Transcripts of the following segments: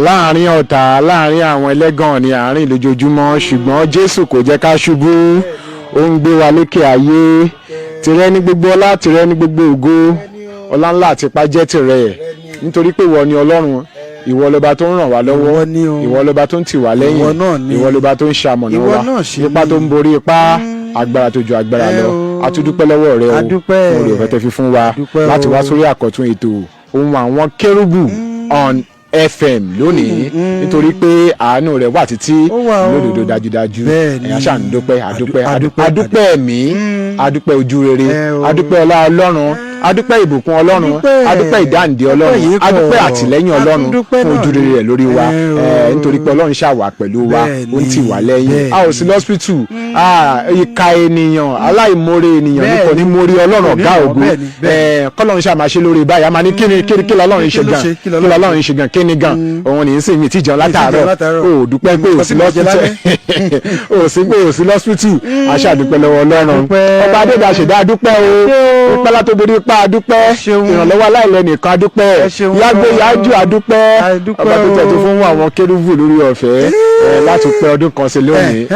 Láàrin ọ̀tá, láàrin àwọn ẹlẹ́gàn ní àárín lójoojúmọ́, ṣùgbọ́n Jésù kò jẹ́ ká ṣubú, ó ń gbé wa lékè ayé. Tìrẹ ní gbogbo ọlá, tìrẹ ní gbogbo ògo, ọlá ńlá àti ipá jẹ́ tìrẹ, nítorí pé ìwọ ni Ọlọ́run, ìwọ lọba tó ń ràn wá lọ́wọ́. Ìwọ ni o. Ìwọ lọba tó ń tì wá lẹ́yìn. Ìwọ náà ni. Ìwọ lọba tó ń ṣamọ̀nà Ìwọ wa, náà ṣe ipá ni. tó ń borí ipá, agbára tó ju agbára Ẹ lọ. o. A tún dúpẹ́ lọ́wọ́ rẹ o A dúpẹ́. fún oore ọ̀fẹ́ tẹ́ fi fún wa A dúpẹ́ láti o. wá sórí àkọ́tún ètò Ohùn Àwọn Kérúbù on FM lónìí, nítorí pé àánú rẹ̀ wà títí Ó wà o. lódodo dájúdájú. Bẹ́ẹ̀ ni. Ẹ̀yà ṣáà ń dúpẹ́, àdúpẹ́, Adúpẹ́, adúpẹ́ ẹ̀mí, adúpẹ́ ojú rere, Ẹ o. adúpẹ́ ọlá Ọlọ́run, adúpẹ́ ìbùkún Ọlọ́run, Adúpẹ́. adúpẹ́ ìdáǹdè Ọlọ́run, Ọpẹ́ yìí pọ̀. adúpẹ́ àtìlẹ́yìn Ọlọ́run Adúpẹ́ fún náà ojú rere rẹ̀ lórí wa. Ẹ o. Nítorí pé Ọlọ́run ṣàwà pẹ̀lú wa, ó ń tì wá lẹ́yìn. A ò sí lọ́sípítù. Ìka ènìyàn, aláìmoore ènìyàn ní kò ní mórí Ọlọ́run ọ̀gá Kò ní mọ̀, ògo. bẹ́ẹ̀ni, bẹ́ẹ̀ni. Kọ́lọ́run ṣáà máa ṣe lórí báyìí, a máa ní kíni kíni kí lọ́lọ́run ṣe Kí ló gan, ṣe? kí Kí lọ́lọ́run lọ́lọ́run ṣe gan, kíni gan òun ní í sìn mí tíjọ látàárọ̀. Látàárọ̀. O ò dúpẹ́ pé ò sí Nǹkan tí mo jẹ. lọ́sípítù, o ò sí pé ò sí lọ́sípítù. A ṣàdúpẹ́ lọ́wọ́ Ọlọ́run. Dúpẹ́. Ọba adéda ṣẹ̀dá, adúpẹ́ o. Ìpẹ́lá tó borí ipá, adúpẹ́. Ṣeun. Ìrànlọ́wọ́ aláìlẹ́nìkan, adúpẹ́. Ẹ ṣeun Yágbó gan. yájú, adúpẹ́. Adúpẹ́ Ọba tó tẹ̀ tó o. fún àwọn kérúbù lórí ọ̀fẹ́ láti pẹ́ ọdún kan sí lónìí,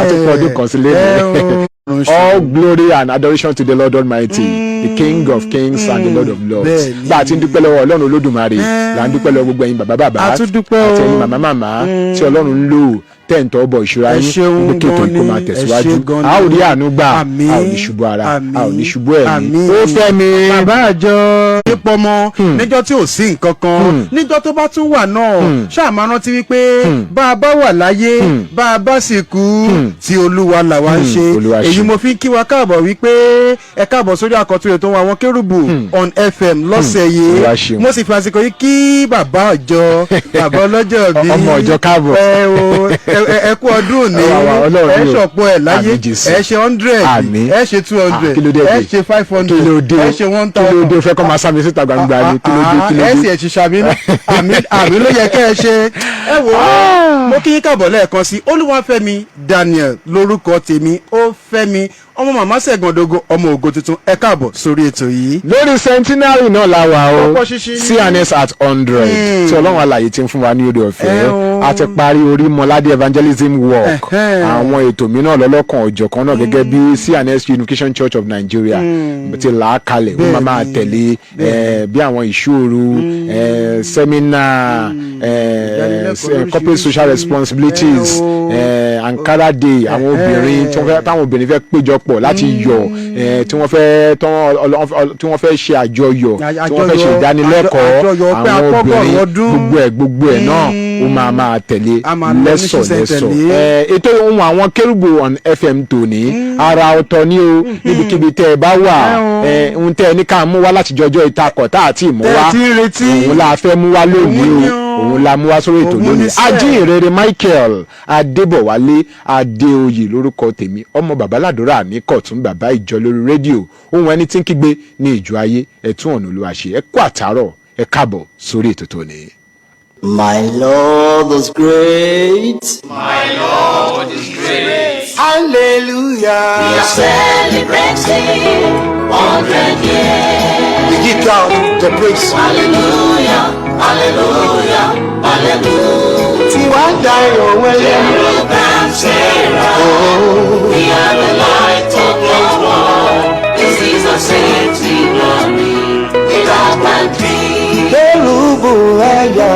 àti pẹ́ ọdún kan sí lónìí. All glory and adoration to the Lord Almighty, the King of Kings and the Lord of Lords. Bá a ti ń dúpẹ́ lọ́wọ́ Ọlọ́run Olódùmarè là ń dúpẹ́ lọ́wọ́ gbogbo ẹ̀yin bàbá bàbá A tún dúpẹ́ o. àti ẹ̀yin màmá màmá tí Ọlọ́run ń lò tẹ̀ǹtọ́ bọ̀ ìṣúra Ẹ yín ṣeun pé kí ètò gan yìí kó máa ni, ẹ tẹ̀síwájú. ṣe gan A ó ni. rí àánú gbà. Àmín. A ò ní ṣubú ara, a ò ní ṣubú ẹ̀mí. Àmín. Ó fẹ́ mi. Bàbá àjọ nípọmọ níjọ́ tí ò sí nǹkan kan, níjọ́ tó bá tún wà náà, ṣáà máa rántí wípé bá a bá wà láyé, bá a bá sì kú, tí Olúwa làwa ń ṣe. Olúwa ṣe. Èyí mo fi ń kí wa káàbọ̀ wípé ẹ káàbọ̀ sórí àkọ́tún ètò Àwọn Kérúbù on FM lọ́sẹ̀ Olúwa yìí. ṣeun. Mo sì fi àsìkò yìí kí bàbá ọjọ́, bàbá ọlọ́jọ́ bí. Ọmọ ọjọ́, káàbọ̀. Ẹ o, ẹ kú ọdún òní. Wà, wà, Ọlọ́run Ẹ ni o. ṣọ̀pọ̀ ẹ̀ láyé. Àmín, Jésù. Ẹ ṣe 100, Àmín. ẹ ṣe 200, Ah, kí ló dé ẹ dé? ṣe 500, Kí ló dé? ẹ ṣe one Kí ló thousand. dé? O fẹ́ kọ́ máa sá mi síta gbangba ni? Kí ló dé? Kí ló Ẹ dé? sì ẹ ṣe ṣàmì náà, àmì àmì ló yẹ kẹ́ ẹ ṣe. Ẹ wò ó, mo kí yín káàbọ̀ lẹ́ẹ̀kan sí. Olúwafẹ́mi Daniel lórúkọ tèmi, ó fẹ́mi ọmọ màmá Ṣẹ̀gàndógó, ọmọ ògo tuntun. Ẹ káàbọ̀ sórí ètò yìí. Lórí centenary náà la wà o. Ọ̀pọ̀ ṣíṣí. CNS at 100 tí Ọlọ́run alàyè ti ń fún wa ní oore ọ̀fẹ́. Ẹ o. A ti parí Orímọládé evangelism work. Àwọn ètò mìíràn lọ́lọ́kan òjọ̀kan náà, gẹ́gẹ́ bí CNS Unification Church of Nigeria ti là á kalẹ̀, wọ́n máa máa tẹ̀lé bí àwọn ìṣòro, seminar, Ìdánilẹ́kọ̀ọ́ corporate social lóríṣiríṣi. responsibilities, Ẹ o. Ankara Day, àwọn obìnrin tí wọ́n fẹ́, táwọn obìnrin fẹ́ péjọpọ̀ láti yọ̀, tí wọ́n fẹ́ ṣe àjọyọ̀, tí wọ́n fẹ́ ṣe ìdánilẹ́kọ̀ọ́ Àjọyọ̀ pé àwọn apọ́gọ́rùn obìnrin, ọdún. Gbogbo ẹ̀ náà, ó máa máa tẹ̀lé A máa lọ ní lẹ́sọ̀lẹ́sọ̀. ṣísẹ̀ntẹ̀lé. Ètò Ohùn Àwọn Kérúbù on FM tòní, ara ọ̀tọ̀ ni o. Níbikíbi tẹ́ ẹ bá wà, Ẹ o. ohun tẹ́ ẹ ní ká mú wá láti jọjọ́ ìtakọ̀ tá àti ìmú Tẹ́ ẹ wá, ti ń retí. òun la fẹ́ mú wá lónìí Òun ni o. o. Òun la mú wá sórí ètò Òun lónìí. ni sẹ́ẹ̀. Ajínrere Michael Adébọ̀wálé Adéoyè lórúkọ tèmi, ọmọ babaládùúrà ní kọ̀tún, bàbá ìjọ lórí rédíò, ohun ẹni tí ń kígbe ní ìjọ ayé, ẹ̀tún ọ̀nà Olúwa ṣe. Ẹ kú àtàárọ̀, ẹ káàbọ̀ sórí ètò tòní. My Lord is great. Hallelujah. We are celebrating 100 years. We give God the praise. Hallelujah, hallelujah, hallelujah. Tiwa dayọ̀ wẹ́lẹ́. Cherub and Seraph, we are the light of the world. This is a centenary without country. Kérúbù ẹ̀yọ̀.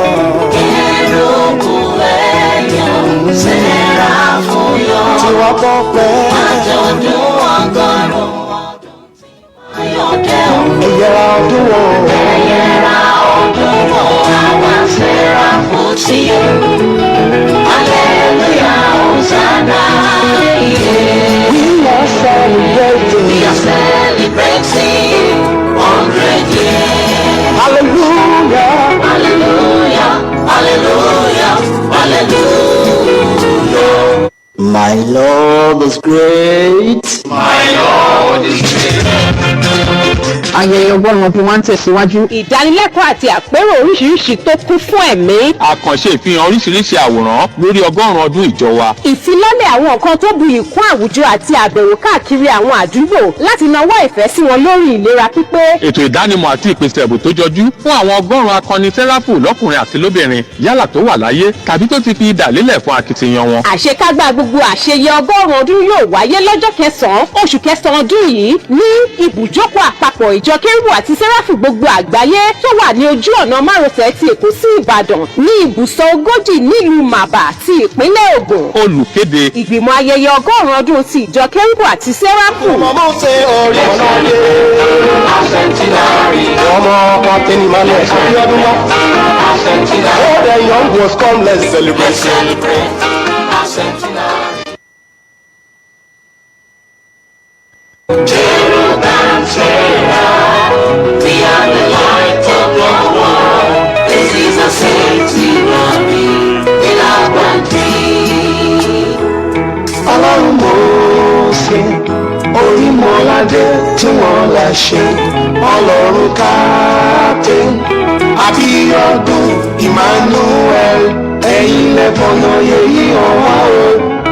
Kérúbù ẹ̀yọ̀, Séráfù yọ̀. Tiwa bọ́ pẹ́. Àjọ̀dún 100 ọdún tí wáyọ̀ dé o. Ẹ̀yẹra ọdún wo. Ẹ̀yẹra ọdún wo, àwa Séráfù sí. Hallelujah, Hosanna. Yeah. We are celebrating. We are celebrating 100 years. Hallelujah. Hallelujah, hallelujah, hallelujah. My Lord is great. My Lord is great. Ayẹyẹ 100 ọdún wa ń tẹ̀síwájú. Ìdánilẹ́kọ̀ọ́ àti àpérò oríṣiríṣi tó kún fún ẹ̀mí. Àkànṣe ìfihàn oríṣiríṣi àwòrán lórí 100 ọdún ìjọ wa. Ìfilọ́lẹ̀ àwọn nǹkan tó bu ìkún àwùjọ àti àbẹ̀wò káàkiri àwọn àdúgbò láti nawọ́ ìfẹ́ sí wọn lórí ìlera pípé. Ètò ìdánimọ̀ àti ìpèsè ẹ̀bùn tó jọjú fún àwọn 100 akọni sẹ́ráfù lọ́kùnrin àti lóbìnrin, yálà tó wà láyé tàbí tó ti fi idà lélẹ̀ fún akitiyan wọn. Àṣekágbá gbogbo àṣeyẹ 100 ọdún yóò wáyé lọ́jọ́ 9 oṣù 9 ọdún yìí ní ibùjókòó àpapọ̀ ìjọ Kérúbù àti Sẹ́ráfù gbogbo àgbáyé tó wà ní ojú ọ̀nà márosẹ̀ ti Èkó sí Ìbàdàn ní ibùsọ̀ 40 nílùú Màbà ti ìpínlẹ̀ Ògùn. Olùkéde: Ìgbìmọ̀ ayẹyẹ 100 ọdún ti ìjọ Kérúbù àti Sẹ́ráfù. Ọmọ ṣe orí ọ̀nàdé. Ọmọ Captain Emmanuel Abiodun wa. Old and young was come, let's celebrate. Celebrate our centenary. Cherub and Seraph, we are the light of the world. This is a centenary in our country. Ọlọ́run Mósè Orímọládé tí wọ́n là ṣe, Ọlọ́run Captain Abíọ́dún Emmanuel, ẹ̀yin lẹ́fọ̀nà yẹyí ọ̀wá o,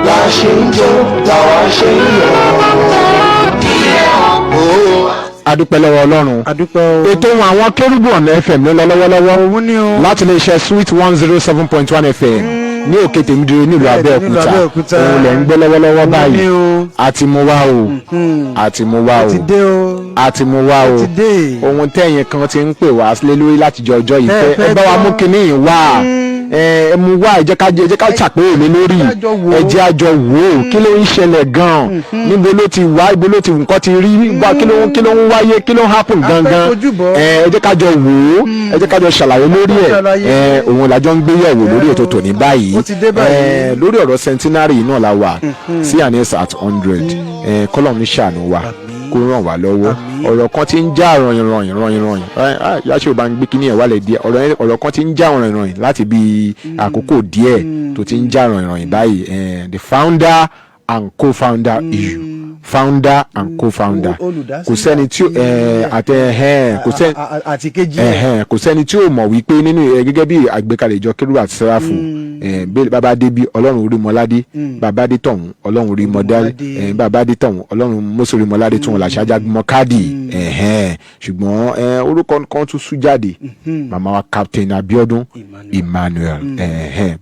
la ṣe ń jó làwa ṣe ń yọ̀. Adúpẹ́ lọ́wọ́ Ọlọ́run. Adúpẹ́ o. Ètò ohun àwọn Kérúbù ọ̀nà FM ló ń lọ lọ́wọ́lọ́wọ́ Òun ni o. láti lè ṣe Sweet 107.1 FM ní Òkè Tèmídìrè nílùú Bẹ́ẹ̀ ni, nílùú Abẹ́òkúta. Abẹ́òkúta. Òun lẹ̀ ń gbọ́ lọ́wọ́lọ́wọ́ Òun báyìí. ni o. Àti mú wá o, àti mú wá o, Ti dé o. àti mú wá o. Ti dé. Ohun tẹ̀yìn kan ti ń pè wá sílé lórí látijọ́ ọjọ́ yìí Tẹ́ ẹ pé ẹ fẹ́ bá wa gbọ́. mú kinní yìí wá, ẹ mú wá, ẹ jẹ́ ká ṣàpérò lé lórí. Ẹ jẹ́ àjọ wò ó. Ẹ jẹ́ àjọ wò ó. Kí ló ń ṣẹlẹ̀ gan-an? Níbo ló ti wá? Ibo ló ti nǹkan ti rí wá? Kí ló ń wáyé? Kí ló ń happen gangan? Fojú bọ̀. Ẹ jẹ́ ká jọ wò ó, ẹ jẹ́ ká jọ ṣàlàyé lórí ẹ̀. Ṣàlàyé. Ẹ òun làjọ ń gbé yẹ̀wò lórí ètò tòní báyìí. Ó ti dé báyìí. Ẹ lórí ọ̀rọ̀ centenary náà la wà sí anes at 100. Ẹ kọ́lọ́run ní ṣàánú wa, kó ràn wá lọ́wọ́. Ọ̀rọ̀ kan tí ń já ròyìn ròyìn ròyìn ròyìn, yáṣẹ́ ò bá ń gbé kíní ẹ̀ wálẹ̀ díẹ̀. Ọ̀rọ̀ kan tí ń já ròyìn ròyìn láti bí àkókò díẹ̀ tó ti ń já ròyìn ròyìn báyìí, the founder and co-founder issue, founder and co-founder. Olùdásílẹ̀. Kò sẹ́ni tí àtẹ kò sẹ́ni Àti kejì ẹ̀. Kò sẹ́ni tí ò mọ̀ wípé nínú gẹ́gẹ́ bí àgbékalẹ̀ ìjọ Kérúbù àti Sẹ́ráfù, bí bàbá dé bí Ọlọ́run Orímọládé, bàbá dé tọ̀hún Ọlọ́run Orímọdé, bàbá dé tọ̀hún Ọlọ́run Mósè Orímọládé tún wọn làṣà ajagunmọ́ káàdì. Ṣùgbọ́n orúkọ kan tún sú jáde, màmá wa Captain Abiodun Emmanuel.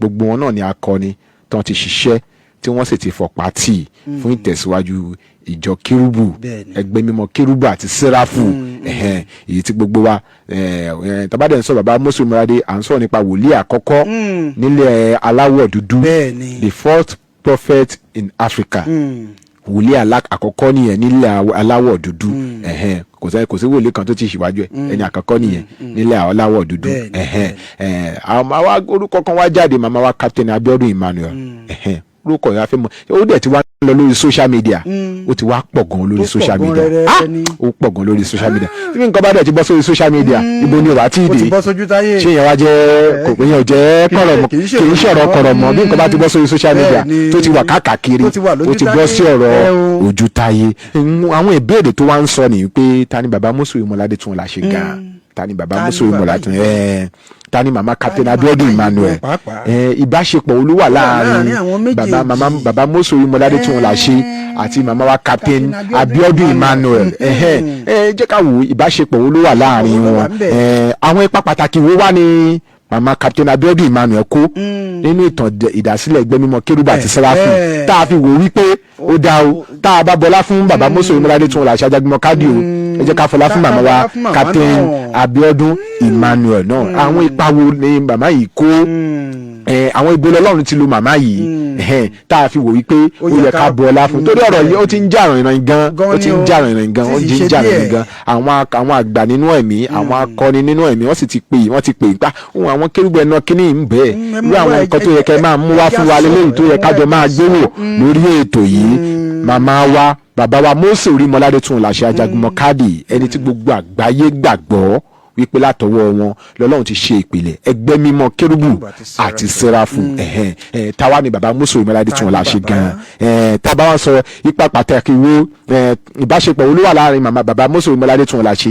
Gbogbo wọn náà ni akọni tán ti ṣiṣẹ́ tí wọ́n sì ti fọ̀pá tì fún ìtẹ̀síwájú ìjọ Kérúbù, ẹgbẹ́ mímọ́ Kérúbù àti Sẹ́ráfù, èyí tí gbogbo wa tabadẹ ń sọ bàbá Mósè Orímọládé, à ń sọ̀rọ̀ nípa wòlíì àkọ́kọ́ nílẹ̀ aláwọ̀ dúdú, the fourth prophet in Africa. Wòlíì àkọ́kọ́ nìyẹn nílẹ̀ aláwọ̀ dúdú. Kò sí wòlíì kan tó ti ṣíwájú ẹ̀, ẹni àkọ́kọ́ nìyẹn nílẹ̀ aláwọ̀ dúdú. Àwọn máa wá orúkọ kan wá jáde, màmá wa Captain Abiodun Emmanuel. Orúkọ yẹn a fẹ́ mọ̀. Ó dẹ̀ ti wá lọ lórí social media, ó ti wá pọ̀ gan lórí Ó pọ̀ social gan media. rẹ́rẹ́ Ah! ni. Ó pọ̀ gan lórí social media. Tí nǹkan bá dẹ̀ ti bọ́ sórí social media, ibo ni ò bá tí ì Ó ti dé? bọ́ sójú táyé. Ṣé yẹn wá jẹ́ kò pé yẹn ò jẹ́ kọ̀rọ̀ mọ́? Kì í ṣe Kì í ṣọ̀rọ̀ kọ̀rọ̀ mọ́. Bí nǹkan bá ti bọ́ sórí social media, Bẹ́ẹ̀ ni. tó ti wà káàkiri, Tó ti wà lójú ó ti bọ́ sí táyé. ọ̀rọ̀ Ẹ o. ojú táyé. Àwọn ìbéèrè tó wá ń sọ nìyí pé ta ni bàbá Mósè Orímọládé tún la ṣe gan? Ta ni bàbá Ta ni Mósè Orímọládé bàbá tún ẹ? Ta ni màmá Captain Ta ni Abiodun màmá yìí Emmanuel? gan pàápàá? Ìbáṣepọ̀ olúwa láàrin láàrin àwọn méjèèjì. bàbá màmá bàbá Mósè Orímọládé tún la ṣe àti màmá wa Captain Captain Abiodun Emmanuel. Ẹ jẹ́ ká wo ìbáṣepọ̀ olúwa láàrin Wo ló wà wọn. ńbẹ̀? Àwọn ipa pàtàkì wo wá ní màmá Captain Abiodun Emmanuel kó nínú ìtàn ìdásílẹ̀ ẹgbẹ́ mímọ́ Kérúbù àti Sẹ́ráfù, tá a fi wò wípé ó dá o, tá a bá bọlá fún bàbá Mósè Orímọládé tún la ṣe ajagunmọ́ káàdì o, ẹ jẹ́ ká fọlá fún Ká màmá wa fọlá fún màmá Captain náà. Abiodun Emmanuel náà. Àwọn ipa wo ni màmá yìí kó? Àwọn ibo lọ́lọ́run ti lo màmá yìí, tá a fi wò wípé ó yẹ ká bu ọlá fún? Torí ọ̀rọ̀ yìí, ó ti ń jà rìnrìn gan. Gan Ó ti ni ń o. jà rìnrìn gan. Ó Tí ti sì ń ṣe jà rìnrìn díẹ̀. gan. Àwọn àgbà nínú ẹ̀mí, àwọn akọni nínú ẹ̀mí, wọ́n sì ti pè, wọ́n ti pè gbá ohun àwọn kérúbù ẹ̀ náà kíní ń bẹ́ẹ̀ Ẹ mú irú àwọn wá, nǹkan tó yẹ kẹ́ máa mú wá ẹ fún wa já lélẹ́yìí tó yẹ sọ̀rọ̀, kájọ ẹ máa mú gbé wò lórí ètò yìí. Màmá wa, bàbá wa Mósè Orímọládé tún làṣẹ ajagunmọ̀ káàdì, ẹni tí gbogbo àgbáyé gbàgbọ́. Wípé látọwọ́ wọn lọ́lọ́run ti ṣe ìpìlẹ̀ ẹgbẹ́ mímọ́ kérúbù àti sẹ́ráfù. Ẹ̀hẹ́n, táwa ni bàbá Mósè Orímọládé Túnọláṣe gan-an? Tá a bá wá sọ ipa pàtàkì wo, ìbáṣepọ̀ wo ló wà láàrin màmá bàbá Mósè Orímọládé Túnọláṣe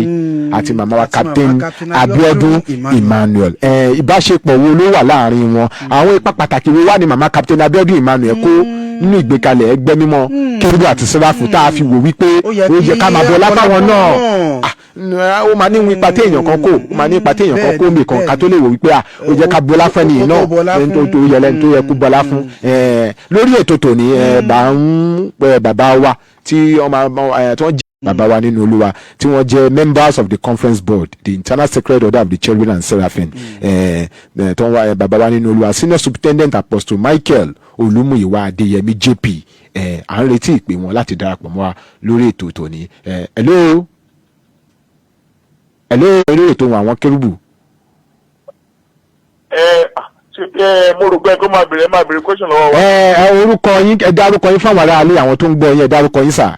àti màmá wa àti màmá Captain Captain Abiodun Abiodun Emmanuel. Emmanuel? Ìbáṣepọ̀ wo ló wà láàrin wọn? Àwọn ipa pàtàkì wo wà ní màmá Captain Abiodun Emmanuel kó nínú ìgbékalẹ̀ ẹgbẹ́ mímọ́ kérúbù àti sẹ́ráfù, tá a fi wò wípé ó yẹ ó yẹ ká máa kí bọ láfáwọn náà? náà. Ah, ó máa ní ipa téèyàn kan kó, ó máa ní ipa téèyàn kan kó mi kan ká tó lè wò wípé ah, ó yẹ ká bọlá fún ẹni Ó náà tó bọlá ẹni tó fún. tó yẹ lẹ́ni tó yẹ kó bọlá fún. Lórí ètò tòní, bá ń bàbá wa tí wọ́n máa tí wọ́n jẹ́ bàbá wa nínú Olúwa, tí wọ́n jẹ́ members of the conference board, the Internal Sacred Order of the Cherubim and Seraphim, tó ń wá bàbá wa nínú Olúwa, Senior Superintendent Apostle Michael Olúmúyìwá Adéyẹmí JP, à ń retí ìpè wọn láti darapọ̀ mọ́ wa lórí ètò tòní. Hello, hello, lórí ètò wọn àwọn kérúbù. Ẹ ṣe ẹ, mo rò pé kó máa béèrè question lọ́wọ́ wa. Ẹ orúkọ yín, ẹ dárúkọ yín fáwọn aráalé, àwọn tó ń gbọ́ yín, ẹ dárúkọ yín sà.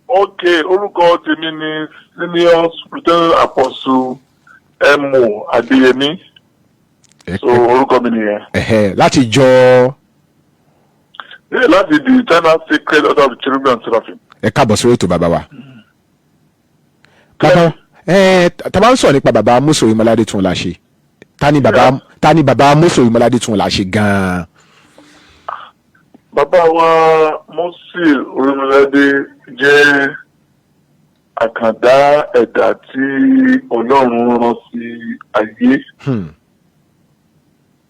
Ok, orúkọ tèmi ni Senior Superintendent Apostle Mo Adéyẹmí. So orúkọ mi nìyẹn. Ẹ̀hẹ́, láti jọ Láti the Eternal Sacred Order of the Cherubim and Seraphim. Ẹ káàbọ̀ sórí ètò, bàbá wa. Bàbá ẹ, tá bá ń sọ̀rọ̀ nípa bàbá Mósè Orímọládé Túnọláṣe, ta ni bàbá Mósè Orímọládé Túnọláṣe gan-an? Bàbá wa Mósè Orímọládé jẹ́ àkàndá ẹ̀dá tí Ọlọ́run rán sí ayé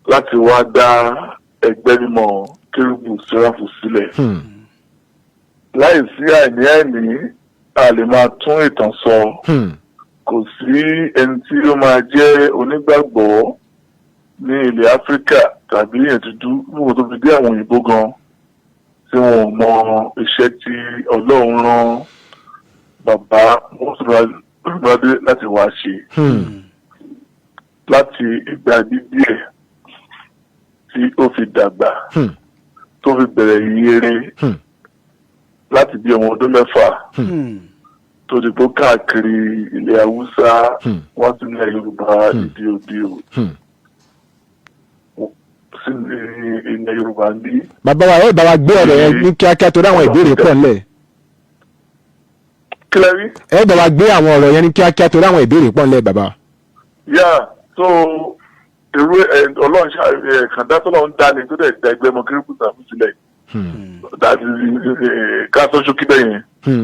láti wá dá ẹgbẹ́ mímọ́ kérúbù sẹ́ráfù sílẹ̀. Láì sí àìní a lè máa tún ìtàn sọ. Kò sí ẹni tí ó máa jẹ́ onígbàgbọ́ ní ilẹ̀ Áfíríkà tàbí èèyàn dúdú níwọ̀n tó fi dé àwọn òyìnbó gan tí wọn ò mọ iṣẹ́ tí Ọlọ́run rán bàbá Mósè Orímọládé láti wá ṣe láti ìgbà bíbí ẹ̀ tí ó fi dàgbà, tó fi bẹ̀rẹ̀ ìyèrè láti bí ọmọ ọdún 6, tó ti gbó káàkiri ilẹ̀ Haúsá wá sí ilẹ̀ Yorùbá, ìdí òdì ò sí ilẹ̀ Yorùbá ń bí. Bàbá wa, ẹ bá wa gbé ọ̀rọ̀ yẹn ní kíákíá torí àwọn ìbéèrè pọ̀ ńlẹ̀. Kí lẹ rí? Ẹ bá wa gbé àwọn ọ̀rọ̀ yẹn ní kíákíá torí àwọn ìbéèrè pọ̀ ńlẹ̀, bàbá. Yá, so irú ẹ Ọlọ́run ṣá ẹ kàndá tó lọ́run dá ni tó dẹ̀ da ẹgbẹ́ ọmọ kérúbù sàmú sílẹ̀ dájú ká sọ ṣókí bẹ́ẹ̀ yẹn.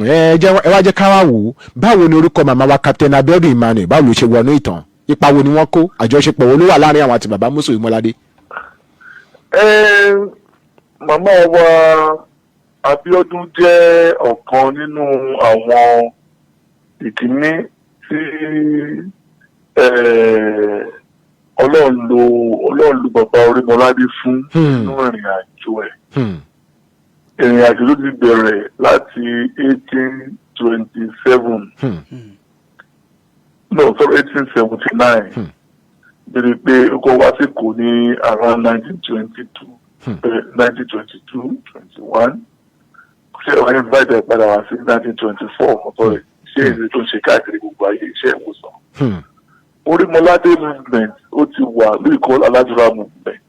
Ẹ jẹ́ ẹ wá jẹ́ ká wá wò ó, báwo ni orúkọ màmá wa Captain Abiodun Emmanuel, báwo ló ṣe wọnú ìtàn? Ipa wo ni wọ́n kó? Àjọṣepọ̀ wo ló wà láàrin àwọn àti bàbá Mósè Orímọládé? Ẹ màmá wa Abíọ́dún jẹ́ ọ̀kan nínú àwọn ìkíní tí Ọlọ́run lo bàbá Orímọládé fún nínú ìrìn àjò ẹ̀. Ìrìn àjò ló ti bẹ̀rẹ̀ láti 1827, no, sorry, 1879, bíi pé ó kọ́ wá sí kò ní around 1922, 1922, 21, ṣé wọ́n invite ẹ̀ padà wá sí 1924. Ọ̀tọ̀ rẹ̀ ṣé èdè tó ń ṣe káàkiri gbogbo ayé, iṣẹ́ ìwòsàn. Orímọládé movement ó ti wà lórí aládùúrà movement,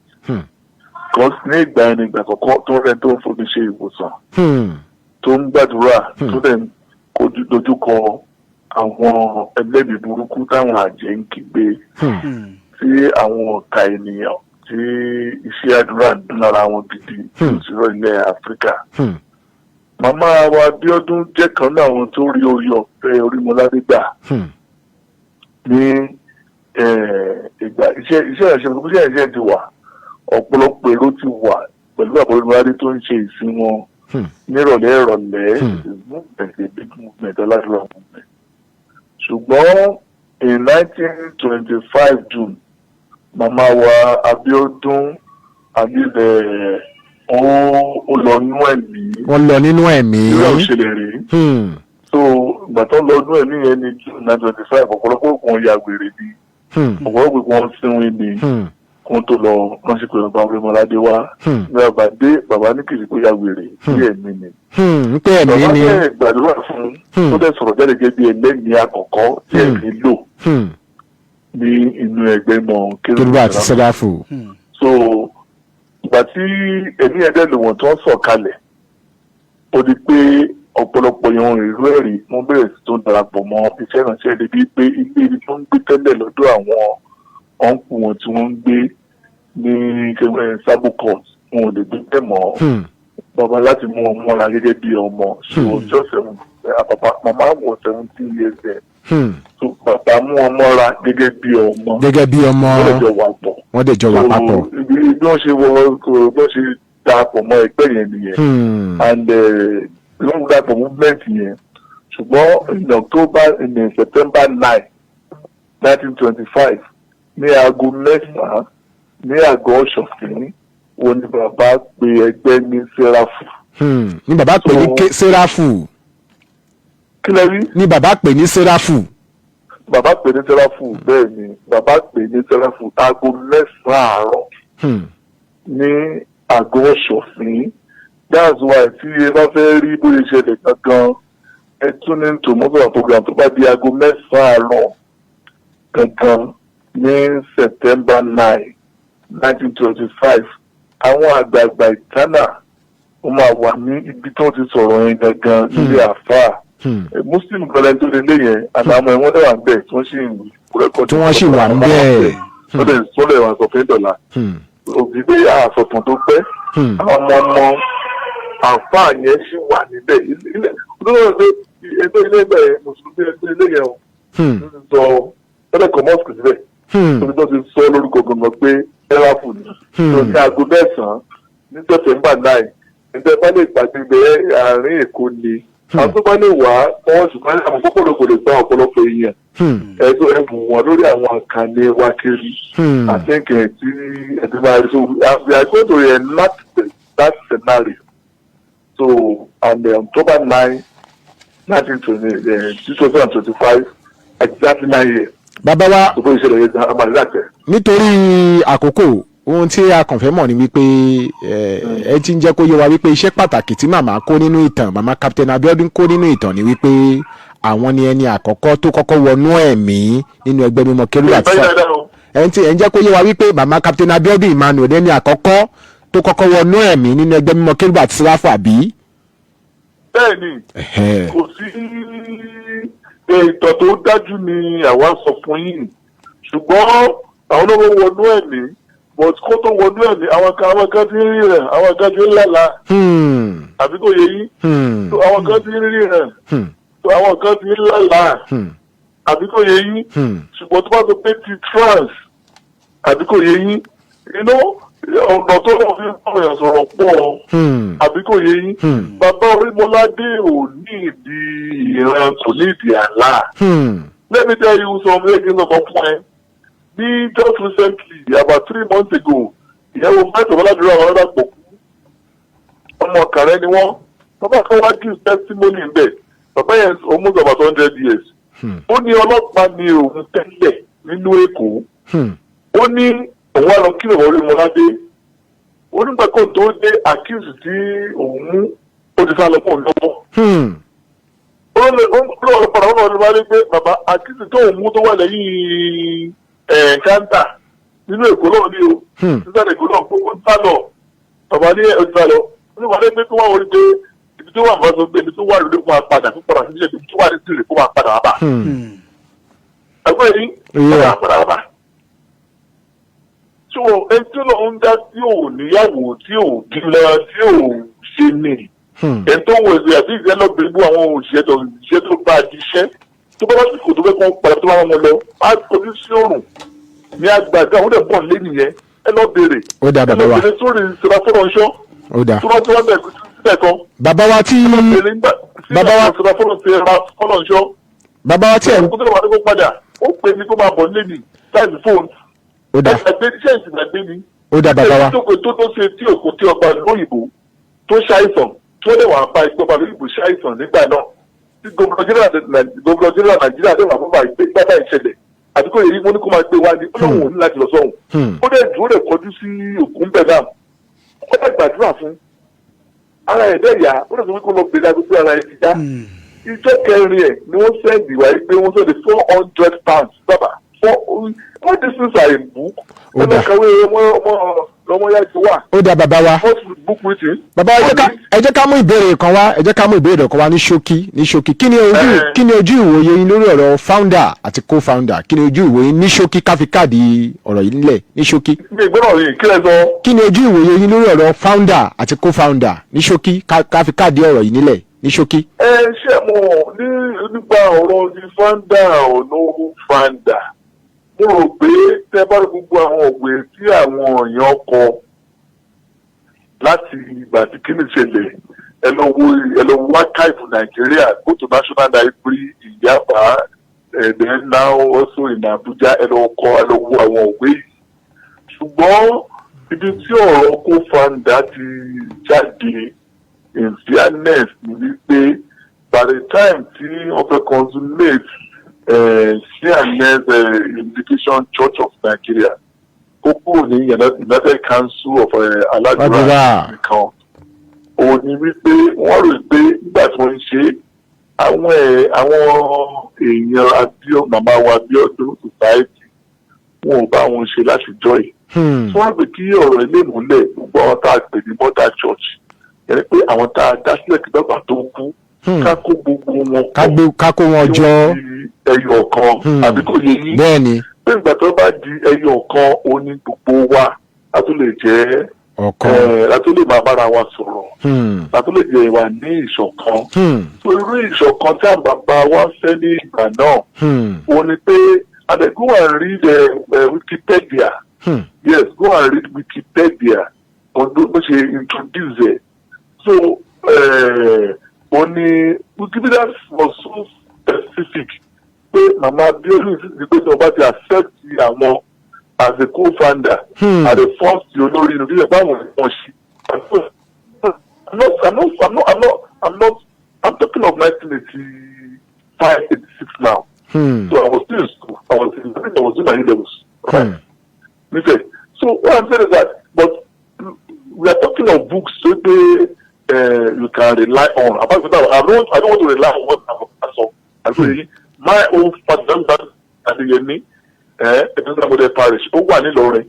because ní ìgbà yẹn ní ìgbà àkọ́kọ́ tó rẹ̀ tó ń fomi ṣe ìwòsàn, tó ń gbàdúrà, tó dẹ̀ ń kojú dojúkọ àwọn ẹlẹ́mìí burúkú táwọn àjẹ́ ń kígbe, tí àwọn ọ̀ka ènìyàn tí iṣẹ́ àdúrà ń dún lára wọn gidi lóṣìṣẹ́ ilẹ̀ Áfíríkà. Màmá wa Abíọ́dún jẹ́ kan náà àwọn tó rí orí ọ̀fẹ́ Orímọládé gbà ní ìgbà iṣẹ́ ìránṣẹ́ ti wà, ọ̀pọ̀lọpọ̀ èrò ti wà pẹ̀lú àbọ̀ Orímọládé tó ń ṣe ìsìn wọn nírọ̀lẹ́ ìrọ̀lẹ́. Movement, a big movement, aládùúrà movement. Ṣùgbọ́n in 1925 June, màmá wa Abíọ́dún àbílẹ̀ ó lọ nú ẹ̀mí. Wọ́n lọ nínú ẹ̀mí. Irú ẹ̀ ò ṣẹlẹ̀ rí. So ìgbà tó lọ nú ẹ̀mí yẹn ní June 1925, ọ̀pọ̀lọpọ̀ kan ya wèrè ni, ọ̀pọ̀lọpọ̀ kan sínwín ni. Kó tó lọ ránṣẹ́ pé bàbá Orímọládé wá. Ní bàbá dé, bàbá ní kìí kó ya wèrè bí ẹ̀mí ni. Ń pé ẹ̀mí Bàbá ni. bẹ́ẹ̀ gbàdúrà fún tó dẹ̀ sọ̀rọ̀ jáde gẹ́gẹ́ bí ẹlẹ́mìí àkọ́kọ́ tí ẹ̀mí lò ní inú ẹgbẹ́ mọ́ Kérúbù àti Sẹ́ráfù. So ìgbà tí ẹ̀mí ẹ̀dẹ́ lò wọ́n tó ń sọ̀ kalẹ̀, ó di pé ọ̀pọ̀lọpọ̀ ìhun ìlú ẹ̀rí wọ́n bẹ̀rẹ̀ sí tó ń darapọ̀ mọ́ iṣẹ́ ìránṣẹ́, débi pé ilé ibi tó ń gbé tẹ́lẹ̀ lọ́dọ̀ àwọn ọ̀nkù wọn tí wọ́n ń gbé ní Sabo Court, wọn ò lè gbé bẹ́ẹ̀ mọ́. Bàbá láti mú wọn mọ́ra gẹ́gẹ́ bí ọmọ. She was just seven, bàbá, màmá was 17 years then. So bàbá mú wọn mọ́ra gẹ́gẹ́ bí ọmọ. Gẹ́gẹ́ bí ọmọ. Wọ́n lè jọ wà pọ̀. Wọ́n dẹ̀ jọ wà papọ̀. So, ibi bí wọ́n ṣe wọ, bí wọ́n ṣe darapọ̀ mọ́ ẹgbẹ́ yẹn nìyẹn. And wọ́n darapọ̀ movement yẹn, ṣùgbọ́n in October, in September 9, 1925, ní aago 9 ní àgọ́ Ọ̀ṣọ̀fín wo ni bàbá pe ẹgbẹ́ ní Sẹ́ráfù. Ní bàbá pè ní Sẹ́ráfù. Kí lẹ rí? Ní bàbá pè ní Sẹ́ráfù. Bàbá pè ní Sẹ́ráfù, bẹ́ẹ̀ ni, bàbá pè ní Sẹ́ráfù aago 9 àárọ̀ ní àgọ́ Ọ̀ṣọ̀fín. That's why tí ẹ bá fẹ́ rí bóyá ìṣẹ̀lẹ̀ gangan, ẹ tún ní tòmọ́tò program tó bá di aago 9 àárọ̀ gangan ní September 9, 1925, àwọn àgbààgbà ìtánà ó máa wà ní ibi tí wọ́n ti sọ̀rọ̀ yẹn gangan nílé àfáà. Muslim kan lẹni tó lé lé yẹn, àtàwọn ẹ̀wọ̀n dẹ̀ wà ń bẹ̀ tí wọ́n sì ń record. Tí wọ́n sì wà ń bẹ̀. Wọ́n dẹ̀ wà sọ fún dọ̀là òbí pé àsọ̀tàn tó pẹ́. Àwọn ọmọ ọmọ àfáà yẹn sì wà níbẹ̀. Ilé olóòrò pé ẹgbẹ́ ilé ẹgbẹ́ yẹn, mùsùlùmí ẹgbẹ́ ilé yẹn o sọ ẹlẹ́kọ̀ọ́ mosque síbẹ̀ tóbi tó ti sọ lórúkọ gbọ̀ngàn pé ẹ̀ráfù ni. Tó ní aago 9 ní September 9, ẹgbẹ́ bá lè pàdé ibẹ̀ àárín Èkó ni. Àwọn tó bá lè wá wọ́n, ṣùgbọ́n àwọn kókòrò kò lè gba ọ̀pọ̀lọpọ̀ èèyàn ẹ̀sọ́ ẹ̀bùn wọn lórí àwọn àkànní wa kiri àtẹ̀kẹ̀ tí ẹ̀sìn máa rí. So we are going to enact that scenario. So and October 9, 1920, 2025, exactly 9 years. Bàbá wa. Gbogbo ìṣẹ̀lẹ̀ yẹn a máa rí àtẹ. Nítorí àkókò, ohun tí a kàn fẹ́ mọ̀ ni wípé ẹ ti ń jẹ́ kó yé wa wípé iṣẹ́ pàtàkì tí màmá kó nínú ìtàn, màmá Captain Abiodun kó nínú ìtàn, ni wípé àwọn ni ẹni àkọ́kọ́ tó kọ́kọ́ wọnú ẹ̀mí nínú ẹgbẹ́ mímọ́ Kérúbù àti Ìfẹ́ dáadáa o. Ẹ ń tí ẹ ń jẹ́ kó yé wa wípé màmá Captain Abiodun Emmanuel ẹni àkọ́kọ́ tó kọ́kọ́ wọnú ẹ̀mí nínú ẹgbẹ́ mímọ́ Kérúbù àti Sẹ́ráfù, àbí? Bẹ́ẹ̀ni. Kò sí ìtàn tó dájú ni àwa sọ fún yín, ṣùgbọ́n àwọn náà wọ́n wọnú ẹ̀mí, but kó tó wọnú ẹ̀mí, àwọn kan ti ń rí rẹ̀, àwọn kan ti ń lálàá. Àbí kò yé yín? So, àwọn kan ti ń rí rẹ̀. So, àwọn kan ti ń lálàá. Àbí kò yé yín? Ṣùgbọ́n tó bá sọ pé ti trance, àbí kò yé yín, ọ̀nà tó lọ́ọ́ fi ń bá èèyàn sọ̀rọ̀ pọ̀. Àbí kò yé yín? Bàbá Orímọládé ò ní ìdí ìran, kò ní ìdí àlá. Let me tell you some things ọkọ fún ẹ. Ní just recently, about 3 months ago, ìyàwó mẹ́tò bọ́ládúrà àwọn ọlọ́dà pọ̀ kú, ọmọ kàrẹ́ ni wọ́n. Bàbá kan wá give testimony ń bẹ̀. Bàbá yẹn almost about 100 years. Ó ní ọlọ́pàá ní òun tẹ́lẹ̀ nínú Èkó. Ó ní òun wá lọ kí bàbá Orímọládé. Ó nígbà kó tó dé, accuse tí òun mú ó ti sá lọ fún òun lọ́wọ́. Ó lọ padà, wọn lọ bá rí pé bàbá, accuse tó òun mú tó wà lẹ́yìn counter nínú Èkó náà ní o, nígbà Èkó náà, kó sá lọ. Bàbá ní ó ti sá lọ. Ó ní wàá pé kó wá wọlé pé ibi tó wà, bá sọ pé ibi tó wà lóde, kó máa padà, kó padà sí ibi tó wà ní tìrì, kó máa padà wá bá. Ẹgbẹ́ yìí padà wá bá. So ẹni tí ó ń dá tí ò níyàwó, tí ò bímọ, tí ò ṣe ní ẹni tó wọ ẹsẹ àti ìṣẹ́ lọ́bìnrin bú àwọn òṣìṣẹ́ tó òṣìṣẹ́ tó bá a di iṣẹ́ tó bá lásìkò tó fẹ́ kó padà tó bá wọn lọ, á kọjú sí òrùn ní àgbàdo àwọn ọ̀dẹ̀ bọ̀ lé nìyẹn. Ẹ lọ bèrè. Ó dáa, Ẹ bàbá lọ wa. bèrè sórí ìṣẹ̀lá fọlọ́nṣọ́ Ó dáa. tó bá tó wá bẹ̀ síbẹ̀ kan. Bàbá wa tí Bèrè nígbà Bàbá wa- ìṣẹ̀lá fọlọ́nṣọ́. Bàbá wa tí ẹ̀ ń Kó tó lọ wà ní kó padà, ó pè mí kó máa bọ̀ nílé mi láìsí fóònù. Ó dáa. Ẹgbẹ́ iṣẹ́ ìsìnkú ni. Ó dáa, bàbá wa. Tó tó tó ṣe tí òkú tí ọba lóyìnbó tó ṣàìsàn, tí wọ́n dẹ̀ wà pa ìjọba lóyìnbó ṣàìsàn nígbà náà, tí governor general Nàìjíríà dẹ̀ wà fún báyìí pé gbàgbà ìṣẹ̀lẹ̀ Àdúgbò yìí, wọ́n ní kó máa gbé wá ní, ó lóun ò ní láti lọ sọ́hùn. Ó dẹ̀ dúró, dẹ̀ kọjú sí òkú ń bẹ̀ náà, ó dẹ̀ gbàdúrà fún ara ẹ̀ dẹ̀ yá. Ó dẹ̀ sọ pé kó lọ gbé dájú pé ara ẹ̀ ti dá. Ìjọ kẹrin ẹ̀ ni wọ́n send wáyé pé wọ́n send £400. Bàbá, four, all these things are in book. Ó Ẹ lọ dà. kàwé ọmọ ọmọ lọmọ yá ti wà. Ó dà, bàbá wa. First book written. Bàbá, ẹ jẹ́ ká mú ìbéèrè kan wá, ẹ jẹ́ ká mú ìbéèrè kan wá ní ṣókí, ní ṣókí. Kí ni ojú Kí ni ojú ìwòye yín lórí ọ̀rọ̀ founder àti co-founder? Kí ni ojú ìwòye yín ní ṣókí, ká fi káàdì ọ̀rọ̀ yìí nílẹ̀ ní ṣókí? Mi ìgbọ́dọ̀ yìí, kí lẹ sọ? Kí ni ojú ìwòye yín lórí ọ̀rọ̀ founder àti co-founder ní ṣókí, ká fi káàdì ọ̀rọ̀ yìí nílẹ̀ ní ṣókí? Ẹ ṣe mọ̀ ní nípa ọ̀rọ̀ ti founder or no founder, mo rò pé tẹ́ bá rí gbogbo àwọn òwe tí àwọn èèyàn kọ láti ìgbà tí kíni ṣẹlẹ̀, ẹ lọ wo archive Nàìjíríà, go to National Library in Yaba, then now also in Abuja, ẹ lọ kọ, ẹ lọ wo àwọn òwe yìí. Ṣùgbọ́n ibi tí ọ̀rọ̀ co-founder ti jáde, in fairness, ni wípé by the time tí wọ́n fẹ́ consummate C&S Unification Church of Nigeria, kó kúrò ní United Council of Aladura Aládùúrà. nìkan, òun ni wípé wọ́n rò pé nígbà tí wọ́n ń ṣe é, àwọn ẹ̀ àwọn èèyàn Abíọ́, màmá wa Abíọ́dún Society, wọn ò bá wọn ṣe láti jọ́ yìí. Tí wọ́n gbé kí ọ̀rọ̀ ilé múlẹ̀, gbogbo àwọn tá a pè ní mother church yẹn pé àwọn tá a dá sílẹ̀ kí bàbá tó kú, ká kó gbogbo wọn Ká gbé, ká kó wọn kí jọ. wọ́n di ẹyọ kan. Àbí kò yé yín? Bẹ́ẹ̀ ni. Pé ìgbà tó bá di ẹyọ kan, ó ní gbogbo wa a tún lè jẹ́ Ọ̀kan. A tún lè máa bára wa sọ̀rọ̀, a tún lè jẹ́ wà ní ìṣọ̀kan. So irú ìṣọ̀kan tí àwọn bàbá wa fẹ́ ní ìgbà náà, ó ní pé and go and read Wikipedia. Yes, go and read Wikipedia on bó ṣe introduce ẹ̀. So ó ní Wikipedia was so specific pé màmá Abiodun ti pé tí wọ́n bá ti accept àwọn as a co-founder and the first olórí inú kí ẹ bá wọn wọn ṣe. I'm not, I'm not, I'm talking of 1985, 86 now. So I was still in school. I think I was doing my A levels, right? Nífẹ̀ẹ́. So what I'm saying is that, but we are talking of books so pé you can rely on. Apart from that, I don't want to rely on what I'm sọ. Àti my own father, Adeyemi, Ebenezer Model Parish, ó wà nílọrin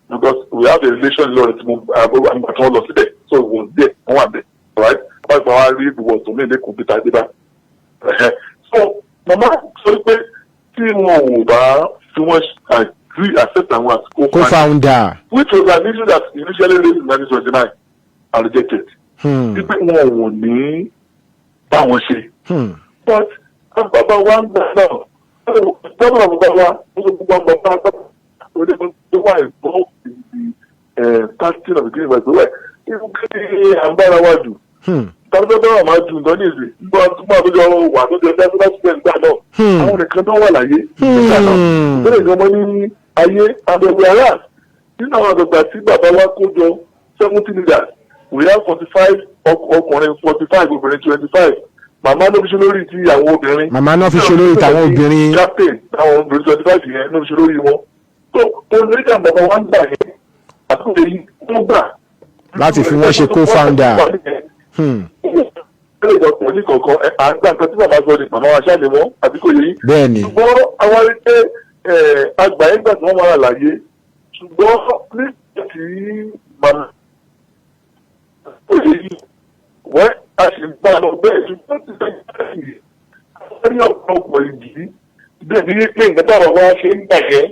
because we have a relation nílọrin tí mo àgbà tí wọ́n lọ síbẹ̀, so it was there, wọ́n wà bẹ̀, right? Apart from our rí ìbùwọ̀ tó ní ilé kọ̀ǹpútà dé bá. So mama sọ pé tí wọn ò bá fi wọn agree, accept àwọn as Co-founder. which was an issue that initially raised in 1929 and rejected. Wípé wọn ò ní bá wọn ṣe. But àwọn bàbá wa ń gbà náà, gbọ́dọ̀ bàbá wa, wọ́n sọ gbogbo àwọn bàbá wa tó wà involved in the starting of the game by well, irú kí ni à ń bára wa dù? Tàbí tó bá máa dùn gan ní ìsìn nígbà tó máa tó jọ wà tó jọ national student gbà náà, àwọn nìkan tó wà láyé nígbà náà, bẹ́ẹ̀ ni ọmọ ní ayé àbẹ̀wò ará nínú àwọn àgbàgbà tí bàbá wa kó jọ, 70 leaders, we have 45 ọkùnrin, 45 obìnrin, 25. Màmá ló fi ṣe lórí ti àwọn obìnrin. Màmá náà fi ṣe olórí tàwọn obìnrin. Captain àwọn obìnrin 25 yẹn ló fi ṣe lórí wọn. So olórí kan bàbá wa ń gbà yẹn àti èyí wọ́n gbà Láti fi wọ́n ṣe co-founder. Ní kọ̀ọ̀kan à ń gbà nǹkan tí bàbá sọ ni màmá wa ṣáà ni wọ́n, àbí kò yé yín? Bẹ́ẹ̀ ni. Ṣùgbọ́n àwọn rí pé àgbà yẹn gbà tí wọ́n máa láyé, ṣùgbọ́n nígbà tí màmá ó yé yín wọ́n a sì ń bá a lọ bẹ́ẹ̀. Ṣùgbọ́n ti sẹ́yìn báyìí, wọ́n ní ọ̀pọ̀lọpọ̀ ìdí bẹ́ẹ̀ ni pé nǹkan táwọn wá ṣe ń bàjẹ́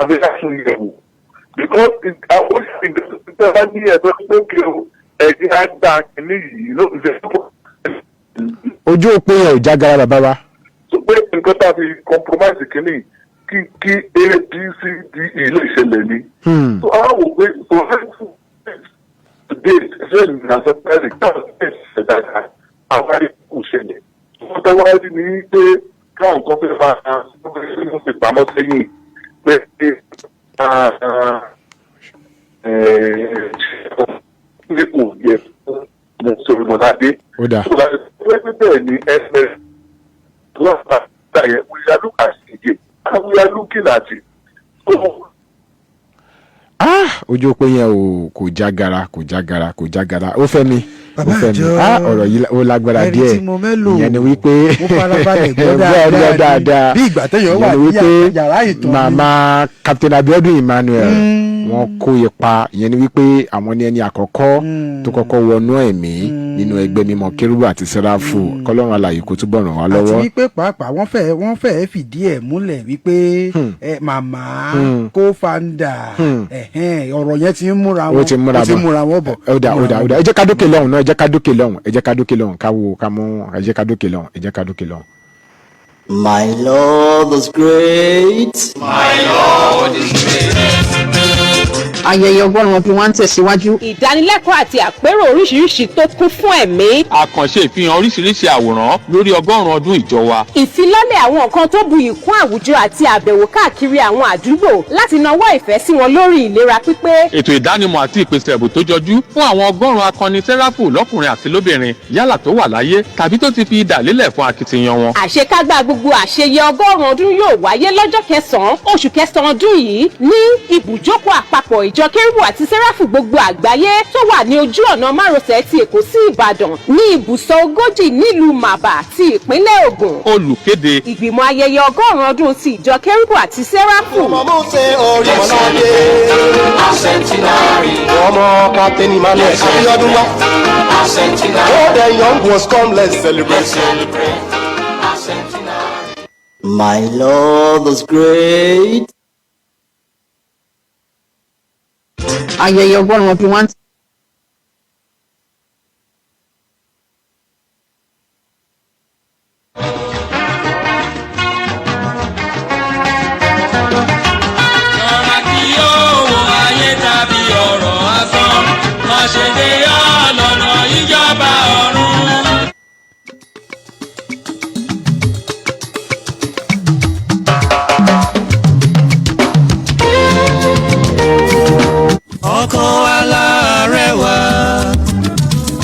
àbí ká tún yẹ̀wò, because àwọn ìgbésẹ̀ bá ní ẹ̀tọ́ pé kí o ẹ̀jẹ̀ á gba kìíní yìí ló ń ṣe. Ojú òpó yẹn ò jágara, bàbá wa. Tó pé nǹkan tá a fi compromise kìíní kí A B C D E lè ṣẹlẹ̀ ni. So a wò pé so today ṣe ní àṣẹ káwọn ṣe ṣe dáadáa, àwọn àrí kò ṣẹlẹ̀. Wọ́n tẹ́ wáyé ní pé káwọn kan fẹ́ máa fi pamọ́ sẹ́yìn pé pé kò yẹ fún mùsùlùmí. Ó dáa. Pé bẹ́ẹ̀ ni ẹsẹ̀ lọ́sà yẹn, we are look at it again and we Ah, ojú òpó yẹn ò kò jágara, kò jágara, kò jágara. Ó fẹ́ mi, ó Bàbá fẹ́ mi. àjọ, Ah, ọ̀rọ̀ yìí ó lágbára ẹni díẹ̀. tí mo mélòó, Ìyẹn ni wípé mo farabalẹ̀ gbọ́ gbọ́ dáadáa dáadáa. bí ìgbà téèyàn wà Ìyẹn ni ní wípé yàrá ìtàn ni. Màmá Captain Abiodun Emmanuel, wọ́n kó ipa. Ìyẹn ni wípé àwọn ni ẹni àkọ́kọ́ tó kọ́kọ́ wọnú ẹ̀mí nínú ẹgbẹ́ mímọ́ Kérúbù àti Sẹ́ráfù. Kọ́lọ́run alààyè kó túbọ̀ ràn wá Àti lọ́wọ́. wípé pàápàá wọ́n fẹ́ẹ́ fìdí ẹ̀ múlẹ̀ wípé ẹ màmá co-founder, ẹ̀hẹ́n, ọ̀rọ̀ yẹn ti ń múra wọn Ó ti múra ó ti bọ̀. múra wọn bọ̀. Ó dà, ó dà, ó dà. Ẹ jẹ́ ká dókè lọ́hùn náà, ẹ jẹ́ ká dókè lọ́hùn, ẹ jẹ́ ká dókè lọ́hùn, ká wo, ká mú, ẹ jẹ́ ká dókè lọ́hùn, ẹ jẹ́ ká dókè lọ́hùn. My Lord is great. Ayẹyẹ 100 ọdún wa ń tẹ̀síwájú. Ìdánilẹ́kọ̀ọ́ àti àpérò oríṣiríṣi tó kún fún ẹ̀mí. Àkànṣe ìfihàn oríṣiríṣi àwòrán lórí 100 ọdún ìjọ wa. Ìfilọ́lẹ̀ àwọn nǹkan tó buyì kún àwùjọ àti àbẹ̀wò káàkiri àwọn àdúgbò láti nawọ́ ìfẹ́ sí wọn lórí ìlera pípé. Ètò ìdánimọ̀ àti ìpèsè ẹ̀bùn tó jọjú fún àwọn 100 akọni sẹ́ráfù lọ́kùnrin àti lóbìnrin, yálà tó wà láyé tàbí tó ti fi idà lélẹ̀ fún akitiyan wọn. Àṣekágbá gbogbo àṣeyẹ 100 ọdún yóò wáyé lọ́jọ́ kẹsàn-án oṣù kẹsàn-án ọdún yìí ní ibùjókòó àpapọ̀ ìjọ Kérúbù àti Sẹ́ráfù gbogbo àgbáyé tó wà ní ojú ọ̀nà márosẹ̀ ti Èkó sí Ìbàdàn ní ibùsọ̀ 40 nílùú Màbà ti ìpínlẹ̀ Ògùn. Olùkéde: Ìgbìmọ̀ ayẹyẹ 100 ọdún ti ìjọ Kérúbù àti Sẹ́ráfù. Ọmọ Mose Orímọládé. Ọmọ Captain Emmanuel Abiodun wa. All the young ones, come, let's celebrate. My Lord is great. Ayẹyẹ 100 ọdún wa ń Ṣọ́ra kí ó wo ayé tàbí ọ̀rọ̀ asán, má ṣe dé ọlọ́nà ìjọba ọ̀run. Ọkàn alárẹ̀wá